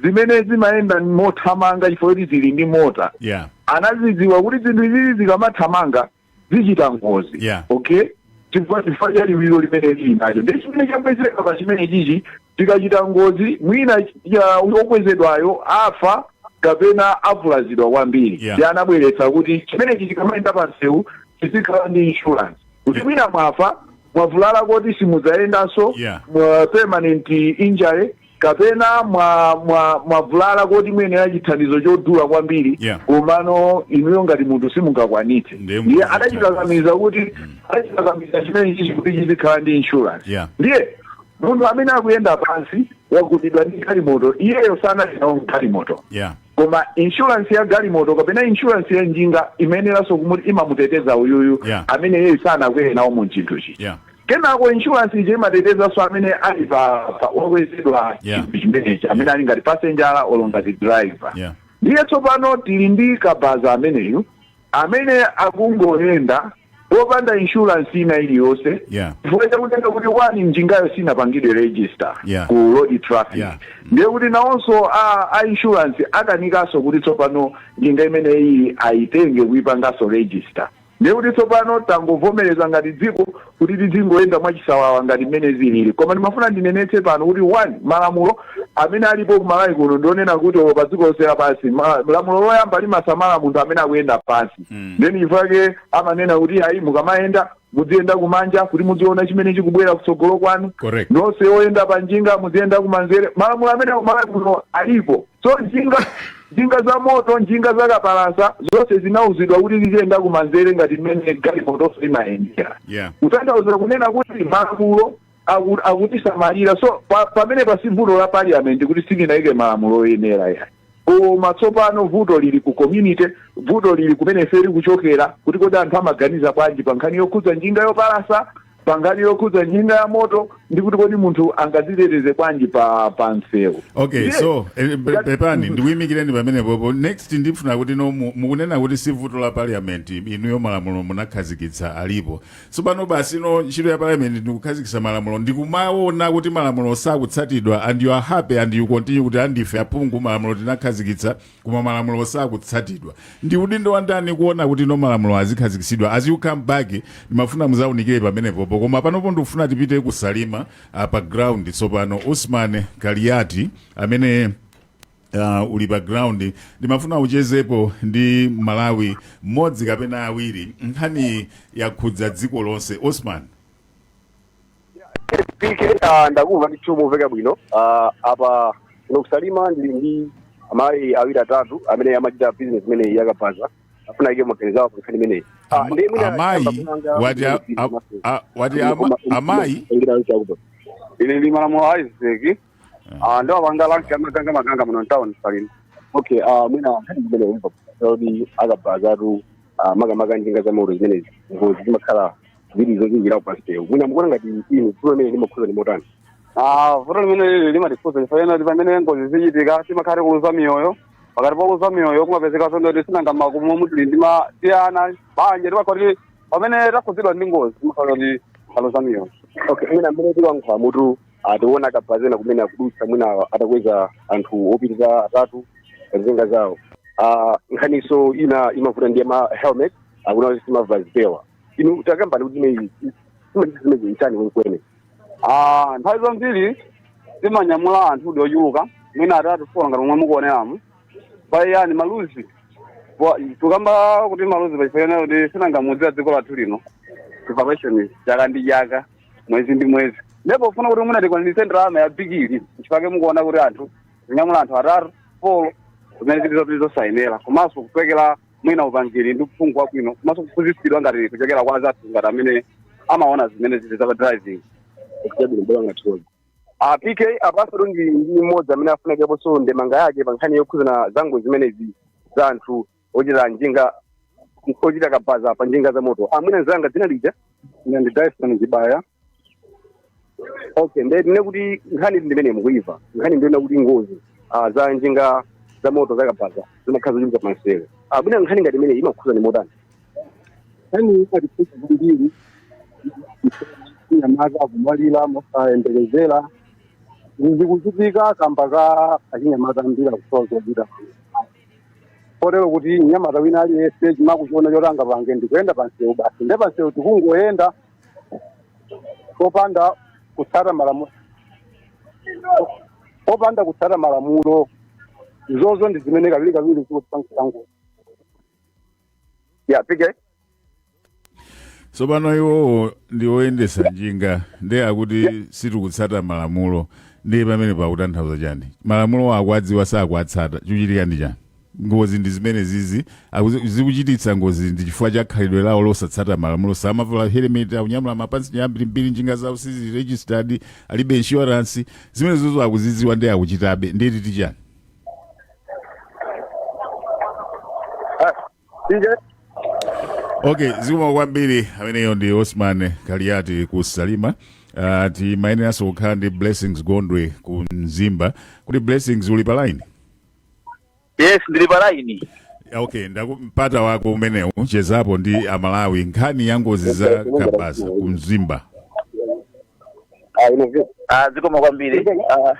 zimene zimayenda mothamanga chifukwa kuti zili ndi mota, anazidziwa kuti zinthu izizi zikamathamanga zichita ngozi. Okay, chifukwa cha liwiro limene lili nacho. Ndi chimene chapezeka pa chimene chichi, tikachita ngozi mwina okwezedwayo afa kapena avulazidwa kwambiri. Ndi anabweretsa kuti chimenechi chikamayenda pa msewu chizikhala ndi insurance kuti mwina mwafa, mwavulala koti simudzayendanso, mwa permanent injury, kapena mwavulala koti muyenera chithandizo chodula kwambiri, komano inuyo ngati munthu simungakwanitse. Ndiye Ndiye munthu adachikakamiza kuti adachikakamiza chimene chichi kuti chizikhala ndi insurance. Ndiye munthu amene akuyenda pansi wagundidwa ndi galimoto, iyeyo sanali nawo galimoto. Koma insurance ya galimoto kapena insurance ya njinga imayeneranso kumuti imamuteteza uyuyu amene iye sanakwere nawo mu chinthu chi. Kenako insurance ija imatetezanso amene ali pa wakwezedwa chinthu chimenechi, amene ali ngati passenger olo ngati driver. Ndiye tsopano tili ndi kabaza ameneyu amene akungoyenda wopanda insurance ina iliyonse, chifukwa chakutenga kuti one, njingayo sinapangidwe register ku road traffic. Ndiye kuti nawonso a insurance akanikanso kuti tsopano njinga imeneyi ayitenge kuyipanganso register. Ndiye kuti tsopano tangovomereza ngati dziko kuti tizingoyenda mwachisawawa ngati mmene zilili. Koma ndimafuna ndinenetse pano kuti one, malamulo amene alipo kumalawi kuno ndionena kuti olo pa dziko lonse lapansi, lamulo loyamba limasamala munthu amene akuyenda pansi. Then chifukwa amanena kuti ayi, mukamayenda muziyenda kumanja kuti muziona chimene chikubwera kutsogolo kwanu. Nonse oyenda pa njinga muziyenda kumanzere. Malamulo amene kumalawi kuno alipo. So njinga za moto, njinga za kapalasa, zonse zinauzidwa kuti ziziyenda kumanzere ngati mmene galimotonso imayendera, kutanthauza kunena kuti malamulo akutisamalira. So pamene pasi vuto la parliament kuti silinayike malamulo oyenera yayi, koma tsopano vuto lili ku community, vuto lili kumene ife likuchokera, kuti kodi anthu amaganiza bwanji pa nkhani yokhudza njinga yopalasa, pa nkhani yokhudza njinga ya moto, ndi kuti kodi munthu angadziteteze bwanji pa msewu. Okay. So pepani ndikuyimikireni pamenepopo. Next ndifuna kuti no mukunena kuti si vuto la parliament, inuyo malamulo munakhazikitsa, alipo. Tsopano basi no ntchito ya parliament ndikukhazikitsa malamulo, ndikumaona kuti malamulo sakutsatidwa, and you are happy and you continue kuti andife aphungu, malamulo tinakhazikitsa, koma malamulo sakutsatidwa. Ndi udindo wa ndani kuona kuti no malamulo azikhazikitsidwa? As you come back, ndimafuna muzaunikire pamenepopo. Koma panopo ndikufuna tipite kusalima pa ground tsopano. Usman Kaliati amene uli pa ground, ndimafuna uchezepo ndi Malawi mmodzi kapena awiri. Nkhani yakhudza dziko lonse, Osman. PK, ndakumva ndithu momveka bwino. Apa kuno kusalima ndili ndi amayi awiri atatu amene amachita business imeneyi yakabaza, afuna ike maganizo awo pa nkhani imeneyi. Ndiye mwina Amayi yamba kulanga wati wati amayi. Ine ndi Malamulo Isaac. Ndiwapanga rank amaganga maganga muno town Salima. Okay, mwina nkhani imene imva kuti akabazatu, makamaka njinga za moto zimenezi, ngozi zimakhala zili zochulukirapo pansewu. Mwina mukuona ngati inu vuto limene limakhuza ndi motani? Vuto limene lili limatikhudza chifukwa kuti pamene ngozi zichitika timakhala kuluza miyoyo. Pakati poluza miyoyo kumapezeka ndoti sinanga makumo mutili ndi ma tiyana banja, timakhala kuti pamene takhudzidwa ndi ngozi timakhala kuti taluza miyoyo. Okay, mwina mmene tikuyankhula mutu, tiona akabazena kumene akudutsa, mwina atakweza anthu opitirira atatu pa njinga zawo. Nkhaniso ina imavuta ndi ma helmet, akuna kuti simavala zipewa. Inu takambani kuti zimene nchani kwenikweni? Nthawi zambiri timanyamula anthu ndi ochuluka, mwina atatu, four, ngati momwe mukuoneramu. Payani maluzi, tukamba kuti maluzi pachifukwa kuti sinangamudziwa dziko lathu lino, evaluation chaka ndi chaka, mwezi ndi mwezi, ndipo ufuna kuti mwina tikwaniritse ndalama ya bigili. Chifukwa mukuona kuti anthu zinyamula anthu atatu, four, zimene zili zoti zosayenera, komanso kuswekera mwina upangiri ndi uphungu wabwino, komanso kuphunzitsidwa ngati kuchokera kwa azathu ngati amene amaona zimene zili za driving. Chabwino, bora ngathoza. PK, apaso ndi mmodzi amene afunakeponso ndemanga yake pa nkhani yokhuzana za ngozi zimenezi za anthu ochita njinga, ochita kabaza pa njinga za moto. Mwina nzanga, dzina lija? Ine ndi Dyson Chibaya. Okay, nde ndine kuti nkhani ndimene mukuiva, nkhani ndiona kuti ngozi za njinga za moto za kabaza zimakhala zochuluka pansewu. Mwina nkhani ngati imene imakhuza ni motani? Nkhani imatikhudza kwambiri. Anyamata akumwalira mosayembekezera. Zikuchitika kamba ka achinyamata ambiri akusowa zochita, kotero kuti mnyamata wina aliyense chimakuchiona choti angapange ndikuyenda pansewu basi. Nde pansewu tikungoyenda popanda kutsata malamulo, popanda kutsata malamulo. Izozo ndi zimene kawiri kawiri zikupangisa ngozi. Ya, PK. Tsopano iwowo ndi oyendesa njinga, ndi akuti sitikutsata malamulo. Ndiye pamene pakutanthauza chani? Malamulo akuadziwa, sakuatsata, chikuchitika ndi chani? Ngozi ndi zimene zizi zikuchititsa ngozi ndi chifukwa cha khalidwe lawo losatsata malamulo. Samavala helmet, akunyamula mapasenja ambirimbiri, njinga zawo sizili registered, alibe insurance. Zimene zozo akuzidziwa ndi akuchitabe, ndiye titi chani? Inde. Okay, zikomo kwambiri. Ameneyo ndi Osman Kaliati ku Salima. Timayeneranso kukhala ndi Blessings Gondwe ku Mzimba. Kuti Blessings, uli pa line? Yes, ndili pa line. Okay, ndakumpata wako umenewu, chezapo ndi Amalawi nkhani ya ngozi za kabaza ku Mzimba. Ah, zikomo kwambiri. Ah,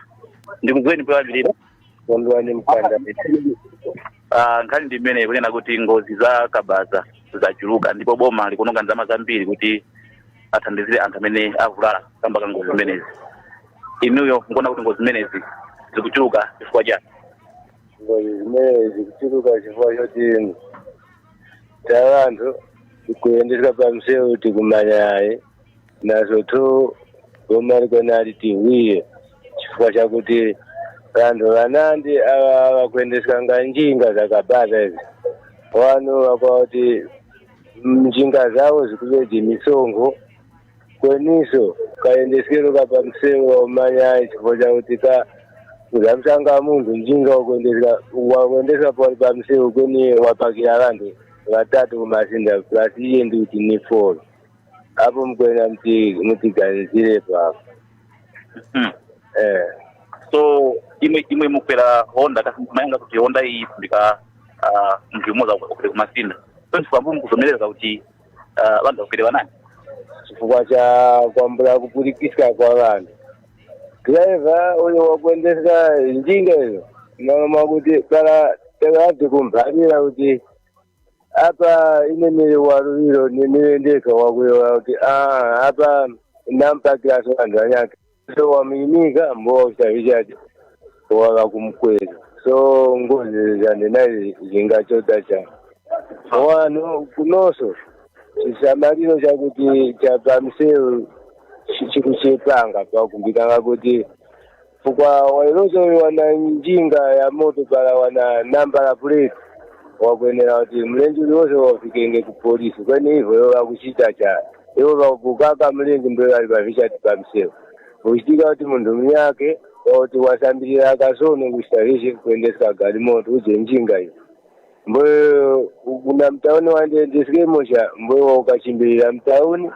ndikudziweni poyambirira? Kondwani Mkanda. Ah, nkhani ndi imene kunena kuti ngozi za kabaza zachuluka ndipo boma likuononga ndalama zambiri kuti athandizire anthu amene avulala kamba ka ngozi zimenezi. Inuyo mukuona kuti ngozi zimenezi zikuchuluka chifukwa chani? Ngozi zimene zikuchuluka chifukwa choti ta anthu tikuyendeseka pa msewu tikumanyayi nazo tu boma likona litiwiye chifukwa chakuti vanthu vanandi ava vakuendeseka nga njinga zakabaza izi, wanu vakwauti njinga zawo zikuveji misongo kweniso kaendesekero ka pamsewu waumanyai, chifukwa chakuti ka uzamusanga munthu njinga wakuendeseka wakuendeseka pali pamsewu kweni wapakira vanthu vatatu kumasinda plus iye ndikuti ni four apo mukwena mutiganizire papo. So imwe mukwera Honda kasi mayanga kuti Honda iyi ndika munthu umodzi akwere kumasinda, so chifukwa mbu mukuzomereza kuti vanthu vakwere vanani? Chifukwa cha kwambula kupurikiswa kwa vanhu, driver uyo wakuendesa njinga iyo maoma kuti kana takabvi kumbarira kuti apa inene waruviro nenendeka wakuyewa kuti ah, apa nampakiraso vanhu vanyake, so wamuyimika mbochavichati wava kumukweza, so ngozi zandinayi zingachota cha wanu kunoso chisamaliro chakuti chapamsewu chikuchepanga pakumbikanga kuti fukwa wailoso wana njinga ya moto pala wana namba la plate wakuenera kuti mlenji uliwose wafikenge ku polisi, kwene ivo iwo vakuchita cha ivo vakukaka mlenji mbe vali pavichati pamsewu kuchitika kuti munthu mnyake wakuti wasambirira akasono kuchita vishe kuendesa galimoto uje njinga iyo mbe kuna mtauni wandiendeseke mosha mbe waukachimbirira mtauni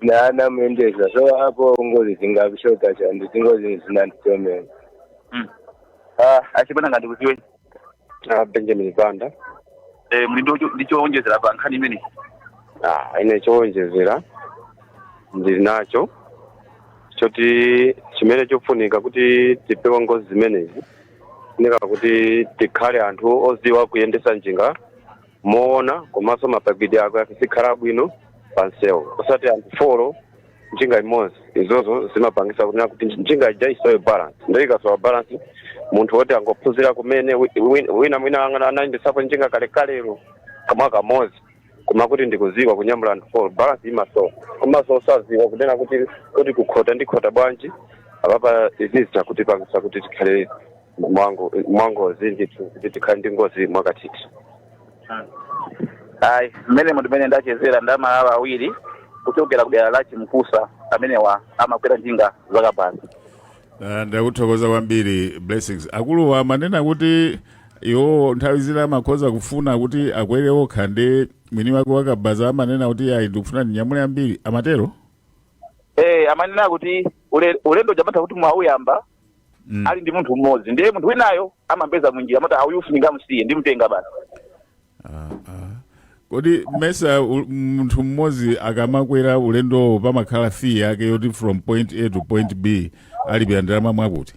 naana muendesa, so apo ngozi zingakushota cha nditingozi zinanditomena. Ah, achipana ngandikuziwe? Ah, Benjamin Banda. Eh, muli ndichowonjezera pa nkhani imene? Ah, ine chowonjezera ndili nacho choti chimene chofunika kuti tipewe ngozi zimenezi, funika kuti tikhale anthu oziwa kuyendesa njinga moona komanso mapakidwe ako azikhala bwino pansewu, osati anthu four njinga imodzi. Izozo zimapangisa kunena kuti njinga ija isowe balance, ndo ikasowa balance munthu woti angophunzira kumene wina mwina anayendesapo njinga kalekalero kamwa kamodzi, koma kuti ndikuziwa kunyamula anthu four, balance imasowa, komanso osaziwa kunena kuti kukhota ndikhota bwanji. Apapa izizi zakutipangisa kuti tikhale mwangozi ndithu, kuti tikhale ndi ngozi mwakathithi. Ayi, mmene ndimene ndachezera ndamalawa awiri kuchokera kudera la Chimkusa amenewa amakwera njinga zakabaza. Ndakuthokoza kwambiri, Blessings. Akuluwa amanena kuti iwo nthawi zina amakhoza kufuna kuti akwere okha ndi mwini wake wakabaza amanena kuti ayi, ndikufuna ndinyamule ambiri, amatero? Eh, amanena kuti ulendo jamatha kuti mwauyamba ali ndi munthu mmodzi, ndiye munthu winayo amapeza munjira amati auyu sindingamusiye, ndimtenga basi. Kodi mesa munthu mmodzi akamakwera ulendowo pamakhala fee yake yoti from point A to point B alipira ndalama mwakuti?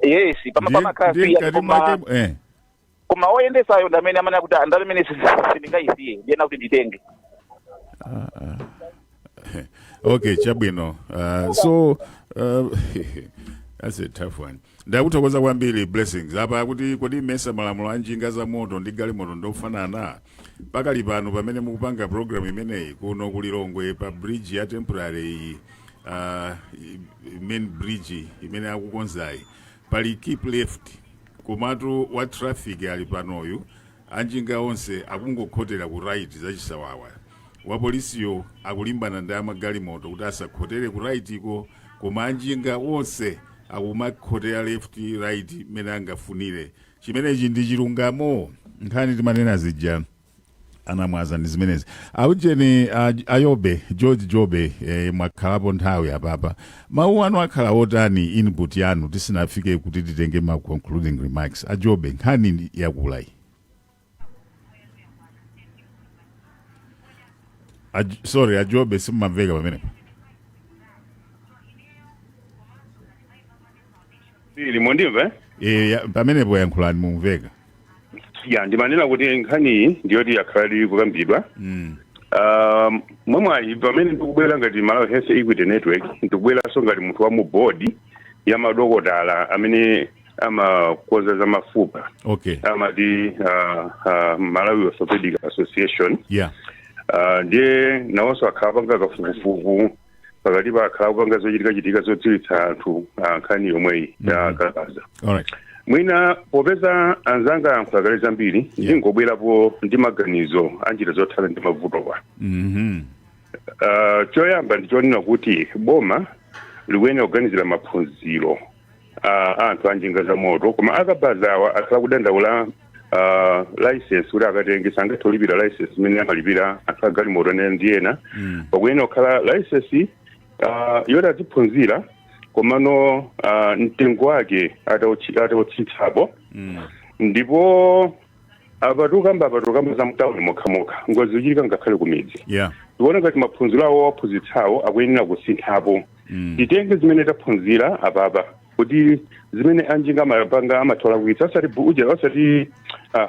Yes, pamakhala ndiye fee yake, mkati koma mwake. Koma oyendesayo ndi amene amanena kuti ndalama imene sindingayisiye, ndiyena kuti nditenge. Okay, chabwino. So that's a tough one. Ndakuthokoza kwambiri, Blessings. Apa kuti kodi mesa malamulo a njinga za moto ndi galimoto ndofanana? Pakali pano pamene mukupanga program imeneyi kuno ku Lilongwe pa bridge ya temporary iyi, main bridge imene akukonzayi, pali keep left, komatu wa traffic ali panoyu, anjinga onse akungokhotera ku right zachisawawa. Wapolisiyo akulimbana ndi amagalimoto kuti asakhotere ku right iko, koma anjinga onse akumakhotera left, right mmene angafunire. Chimenechi ndi chilungamo? Nkhani timanena zija anamwaza ndi zimenezi. Aujeni ayobe George Jobe, mwakhalapo nthawi apapa, mawu anu akhala otani, input yanu, tisinafike kuti titenge ma concluding remarks? Ajobe, nkhani ndi yakulayi. Sorry, ajobe, simumamveka pamenepo. Ili mondimva, eh? E, pamenepo yankhulani, mumveka. Ya, ndimanena kuti nkhaniyi ndiyoti yakhala ili kukambidwa. Mwamwayi pamene ndikubwera ngati Malawi Health Equity Network, ndikubweranso ngati munthu wa mu board ya madokotala amene amakonza za mafupa, amati Malawi Orthopedic Association. Ndiye nawonso akhala apanga kafukufuku pakati pa akhala akupanga zochitikachitika zodziwitsa anthu nkhani yomweyi ya kabaza. Mwina popeza anzanga ayankhula kale zambiri, ndingobwerapo ndi maganizo a njira zothana ndi mavutowa. Choyamba ndi chonena kuti boma likuyenera kuganizira maphunziro a anthu a njinga za moto, koma akabazawa akhala kudandaula license kuti akatenge sangathe kulipira license imene amalipira anthu agalimoto ena ndi ena. Pakuyenera kukhala license yoti aziphunzira, komano mtengo wake atautsitsapo. Ndipo apa tikukamba za mtawuni mokhamokha, ngozi zikuchitika ngakhale kumidzi. Tikuona ngati maphunziro awo aphunzitsawo akuyenera kusinthapo. Titenge zimene taphunzira apapa kuti zimene anjinga amapanga amathola kuitsa, osati uja, osati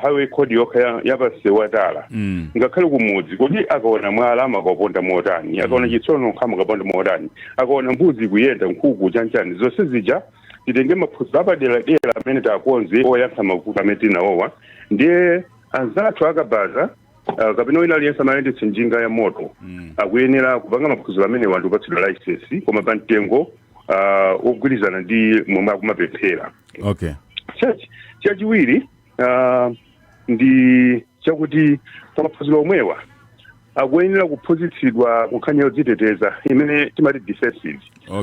highway code yokha ya pansewu watala, ngakhale kumudzi, kuti akaona mwala amakaponda motani, akaona chitsulo amakaponda motani, akaona mbuzi kuyenda, nkhuku, chanchani, zonse zija titenge maphunziro apaderadera amene takonze oyankha mavuto amene tinawowa. Ndiye anzathu akabaza kapena wina aliyense amayendetsa njinga ya moto akuyenera kupanga maphunziro amenewa ndi kupatsidwa license, koma pa mtengo wogwirizana ndi momwe akumapemphera. Chachiwiri ndi chakuti pa maphunziro omwewa akuyenera kuphunzitsidwa kunkhani yodziteteza imene timati defensive,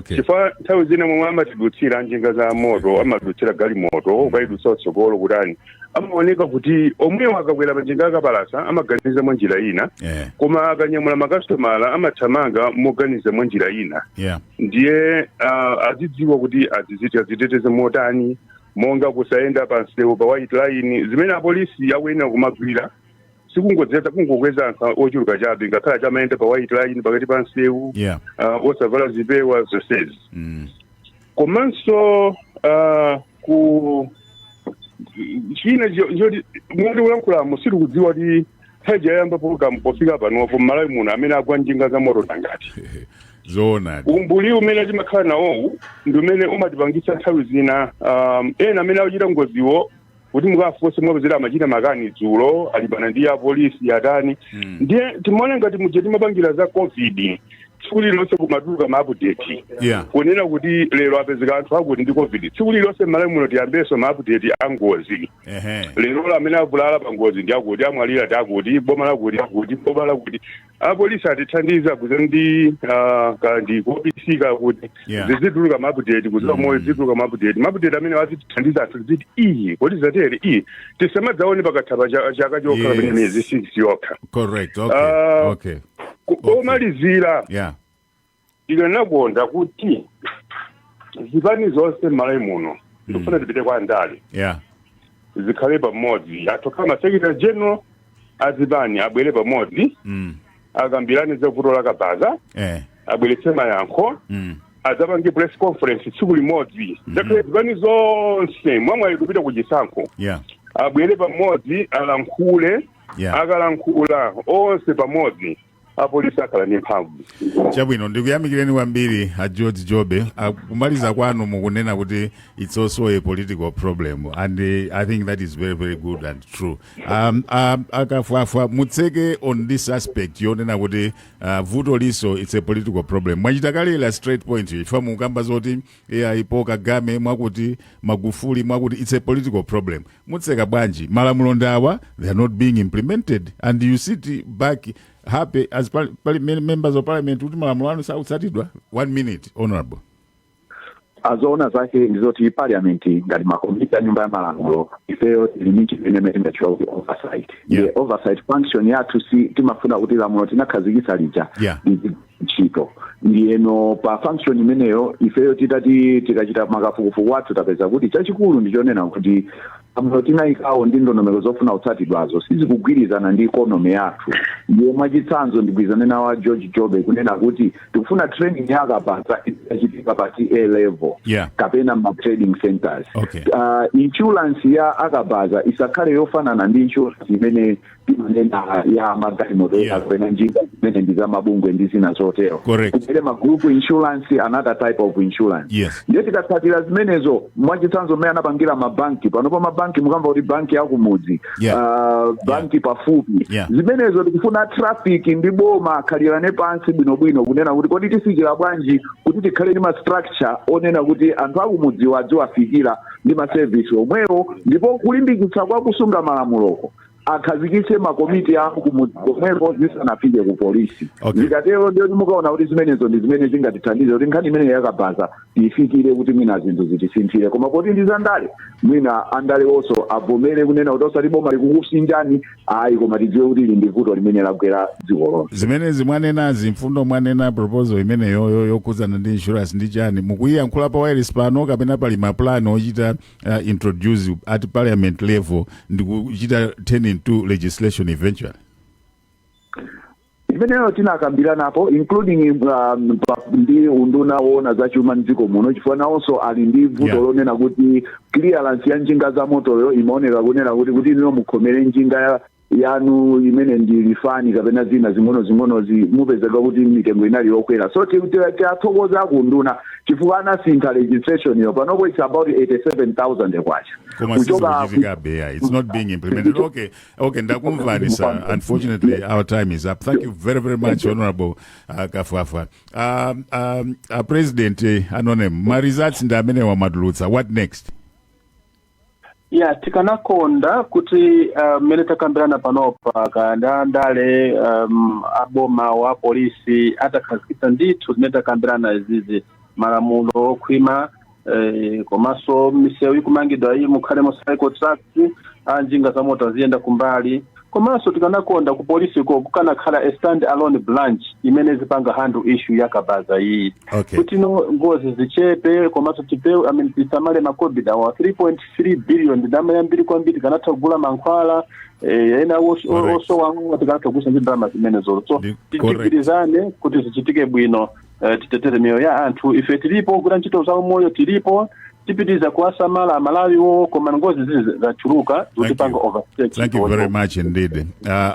chifukwa nthawi zina momwe amatidutsira njinga za moto, amadutsira galimoto, ukayidutsa utsogolo kutani, amaoneka kuti omwewo akakwera pa njinga akapalasa amaganiza mwa njira ina, koma akanyamula makasitomala amathamanga moganiza mwa njira ina. Ndiye azidziwa kuti aziteteze motani, monga kusayenda pa msewu pa white line, zimene apolisi akuyenera kumagwira, sikungodzeta kungokweza anthu ochuluka chabe, ngakhale chamayenda pa white line pakati pa msewu, osavala zipewa, zonsezi. Komanso ku china choti mwati kulankhulamo, sitikudziwa kuti nthawi yayamba program pofika panopo m'Malawi muno amene agwa njinga za moto tangati. Zoonadi. Umbuli umene timakhala nawowu ndi umene umatipangitsa nthawi zina ena amene akuchita ngoziwo kuti mukafunse mwapezera amachita makani dzulo alibana ndi apolisi atani. Ndiye timaona ngati muja timapangira za COVID, tsiku lililonse kumatuluka ma update kunena kuti lero apezeka anthu akuti ndi COVID. Tsiku lililonse m'Malawi muno tiyambenso ma update a ngozi. Lero amene avulala pa ngozi ndi akuti, amwalira ndi akuti, boma lakuti akuti, boma lakuti. Apolisi atithandiza kuza ndi kandi kuopisika kuti zizituluka ma update kuziwa moyo, zizituluka ma update, ma update amene azitithandiza anthu ziti iyi kodi zatere iyi tisamadzaone pakatha pa chaka chokha kapena miyezi 6 yokha. Correct. Okay. Komalizira, ndikanakonda kuti zipani zonse m'Malawi muno, ndikufuna tipite kwa andale, zikhale pamodzi, atokhala ma secretary general azipani abwere pamodzi, akambirane za vuto la kabaza, abweretse mayankho, adzapange press conference tsiku limodzi, zakhale zipani zonse mwamwayi kupita ku chisankho, abwere pamodzi alankhule. Akalankhula onse pamodzi, apolisi akhala ndi mphamvu. Chabwino, ndikuyamikireni kwambiri a George Jobe. Kumaliza kwanu mukunena kuti it's also a political problem, and I think that is very, very good and true. Akafwafwa, mutseke on this aspect yonena kuti vuto liso it's a political problem. Mwachita kale illustrate point chifukwa mukamba zoti ipo Kagame, mwakuti Magufuli, mwakuti it's a political problem. Mutseka bwanji? Malamulo ndawa, they are not being implemented, and you sit back happy as members of parliament kuti malamulo anu sakutsatidwa. One minute, honorable. Azoona zake ndizoti parliament, ngati makomiti a nyumba ya malamulo, ifeyo tili ndi chimene timatchula kuti oversight. The oversight function yathu, si timafuna kuti lamulo tinakhazikitsa lija lizigwira ntchito. Ndiyeno pa function imeneyo, ifeyo titati tikachita makafukufuku athu, tapeza kuti chachikulu ndichonena kuti lamulo tinayikawo ndi ndondomeko zofuna kutsatidwazo sizikugwirizana ndi economy yathu. Ndiye mwachitsanzo, ndigwirizane nawo a George Jobe kunena kuti tikufuna training yakabaza itachitika pa TA level kapena ma trading centers. Insurance ya akabaza isakhale yofanana ndi insurance imene timanena ya magalimoto kapena njinga zimene ndi za mabungwe ndi zina zotero. Kubwere ma group insurance, another type of insurance. Ndiye tikatsatira zimenezo, mwachitsanzo mmene anapangira mabanki panopa, mabanki mukamva kuti banki yakumudzi, banki pafupi, zimenezo tikufuna traffic ndi boma akhalirane pansi bwinobwino kunena kuti kodi tifikira bwanji kuti tikhale ndi ma structure onena kuti anthu akumudziwa adziwafikira ndi ma service omwewo, ndipo kulimbikitsa kwa kusunga malamuloko, akhazikitse makomiti awo kumudzi komweko zisanafike ku polisi. Zikatero ndiyo mukaona kuti zimenezo ndi zimene zingatithandize kuti nkhani imene yakabaza tiyifikire kuti mwina zinthu zitisinthire. Koma poti ndi zandale, mwina andale onso avomere kunena kuti osati boma likukusinjani ayi, koma tidziwe kuti ili ndi vuto limene lagwera dziko lonse. Zimenezi mwanenazi, mfundo mwanena, proposal imeneyoyo yokhudzana ndi insurance ndi chani, mukuyiyankhula pa wireless pano kapena pali maplan ochita introduce at parliament level ndi kuchita turn into legislation eventually? Imeneyo tinakambiranapo, including ndi unduna woona zachuma mdziko muno, chifukwa nawonso ali ndi vuto lonena kuti clearance ya njinga za motoyo imaoneka kunena kuti ino mukhomere njinga yanu imene ndi lifani kapena zina zing'ono-zing'onozi, mupezeka kuti mitengo inali yokwera. So tiathokoza kunduna chifukwa anasintha legislation yo. Panopo it's about 87,000 kwacha. Koma sizikuchitikabe, yeah. It's not being implemented. Okay, ndakumvani, sir. Unfortunately our time is up. Thank you very, very much, Honorable Kafwafwa. President Anonem, ma results ndi amene wamatulutsa. What next? Ya, tikanakonda kuti mmene takambirana panopa, kanda andale, aboma wa polisi atakhazikitsa ndithu zimene takambirana izizi, malamulo okhwima, komanso misewu ikumangidwa iyi mukhalemo cycle tracks, anjinga za moto aziyenda kumbali. Komanso tikanakonda ku polisi ko kukanakhala a stand alone branch imene zipanga handle issue ya kabaza iyi, kuti no ngozi zichepe, komanso tipewe, I mean, tisamale ma COVID awa. 3.3 billion ndalama yambiri kwambiri, tikanatha kugula mankhwala ena osowa, tikanatha kugulisa ndi ndalama zimenezo. So tigwirizane kuti zichitike bwino, titetere miyoyo ya anthu. Ife tilipo kugwira ntchito za umoyo, tilipo, tipitiriza kuwasamala Amalawiwo, koma ngozi zizi zachuluka zikutipanga overstep. Thank you very much indeed.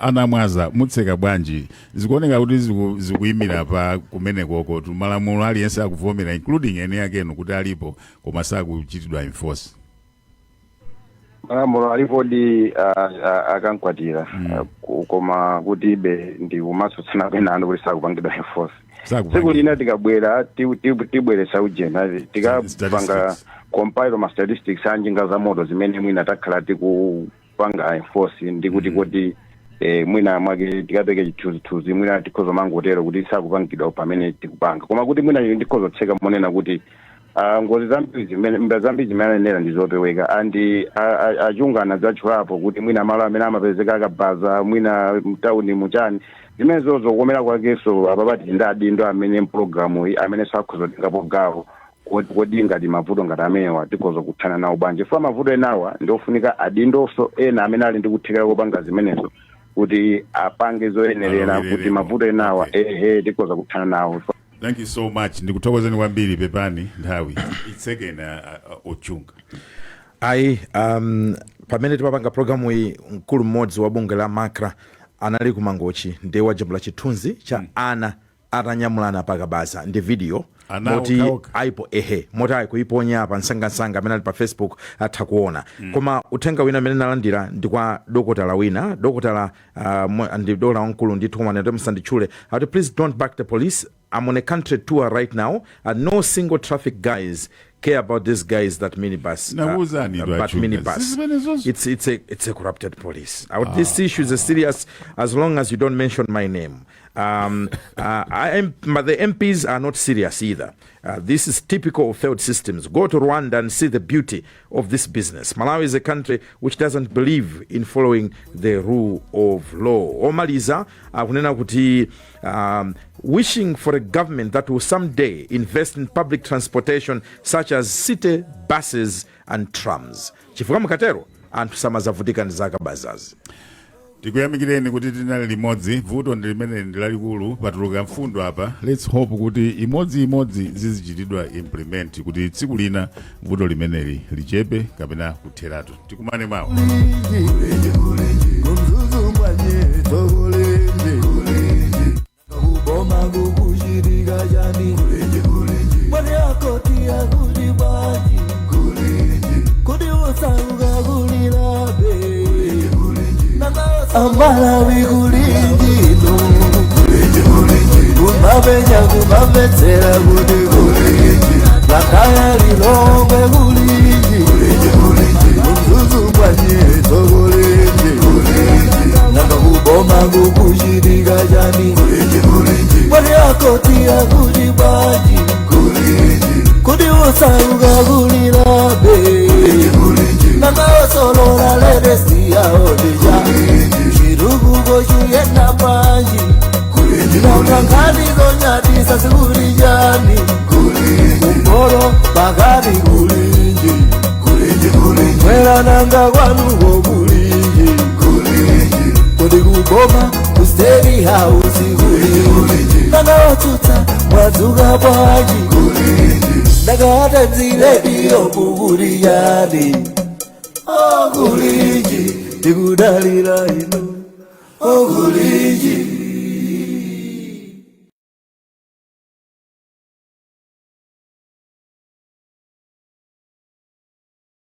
Anamwaza, mutseka bwanji? Zikuoneka kuti zikuyimira pa kumenekoko tu malamulo, aliyense akuvomera, including ene akenu, kuti alipo koma sakuchitidwa enforce. Malamulo alipodi, akankwatira, koma kuti ibe ndi kumatsutsana kwenano kuti sakupangidwa enforce. Tsiku lina tikabwera tibweretsa ujena, tikapanga Statistics. compile ma statistics a njinga za moto zimene mwina takhala tikupanga enforce, ndi kuti kodi mwina mwake tikapeke chithunzithunzi, mwina tikhoza mangotero kuti sakupangidwa pamene tikupanga. Koma kuti mwina ndikhoza kutseka monena kuti ngozi zambiri zimene mba zambiri zimene anenera ndi zopeweka, andi achungana zatchulapo kuti mwina malo amene amapezeka akabaza mwina mtawuni muchani, zimenezo zokomera kwakenso apapati ndi adindo amene mpulogalamu iyi amene sakhoza kutengapo gawo. Kodi ngati mavuto ngati amenewa tikhoza kuthana nawo bwanji? Chifukwa mavuto enawa ndiofunika adindonso ena amene ali ndi kuthekera kopanga zimenezo kuti apange zoyenerera kuti Alowerereko. mavuto enawa ehe tikhoza kuthana nawo. Thank you so much, ndikuthokozeni kwambiri. Pepani nthawi itsekena. Ochunga. Ayi, pamene timapanga programu iyi, mkulu mmodzi wa bungwe la MACRA anali ku Mangochi, ndiye wajambula chithunzi cha ana atanyamulana pakabaza ndi video. Ana moti okhaokha. Aipo, ehe, moti ayi kuiponya pa msangamsanga, amene ali pa Facebook atha kuona. Koma uthenga wina amene nalandira ndi kwa dokotala wina, dokotala ndi dokotala wamkulu ndithu, koma ndati musanditchule, akuti, "Please don't back the police. I'm on a country tour right now and no single traffic guys care about these guys that minibus Nakuwuzani tu but Achunga. minibus Sizimenezozo. It's a corrupted police. This issue is a serious as long as you don't mention my name. But the MPs are not serious either. This is typical of failed systems. Go to Rwanda and see the beauty of this business. Malawi is a country which doesn't believe in following the rule of law. Omaliza akunena kuti wishing for a government that will someday invest in public transportation such as city buses and trams, chifukwa mukatero anthu samazavutika ndi zakabazazi. Tikuyamikireni kuti tinali limodzi. Vuto ndi limene ndi lalikulu, patuluka mfundo apa. Let's hope kuti imodziimodzi zizichitidwa implement kuti tsiku lina vuto limeneli lichepe kapena kutheratu. Tikumane mawa. Ku Mzuzu mwanyeto kulinji, kuboma kukuchitika chani? Mwani akoti akuti bwanji? Kuti osauka kulilabe? Amalawi kulinjino, kumapenya kumamvetsera kuti kulinji, Blantyre, Lilongwe kulinji, Mzuzu mwanyeto kulinji, nanga kuboma kukuchitika chani? Mwani akoti akuti bwanji? Kuti osauka kulilabe? Nanga osolola latest yaonija chitukuko chuyenda bwanji? Nanga nkhani zonyadisa zikuli chani? Kumporo pakati kulinji, mwera nanga kwanuko kulinji? Kuti kuboma ku State House kulinji? Nanga otsutsa mwadzuka bwanji? Nanga Radio mukuli yani? Okulinji, tikudalira inu, okulinji.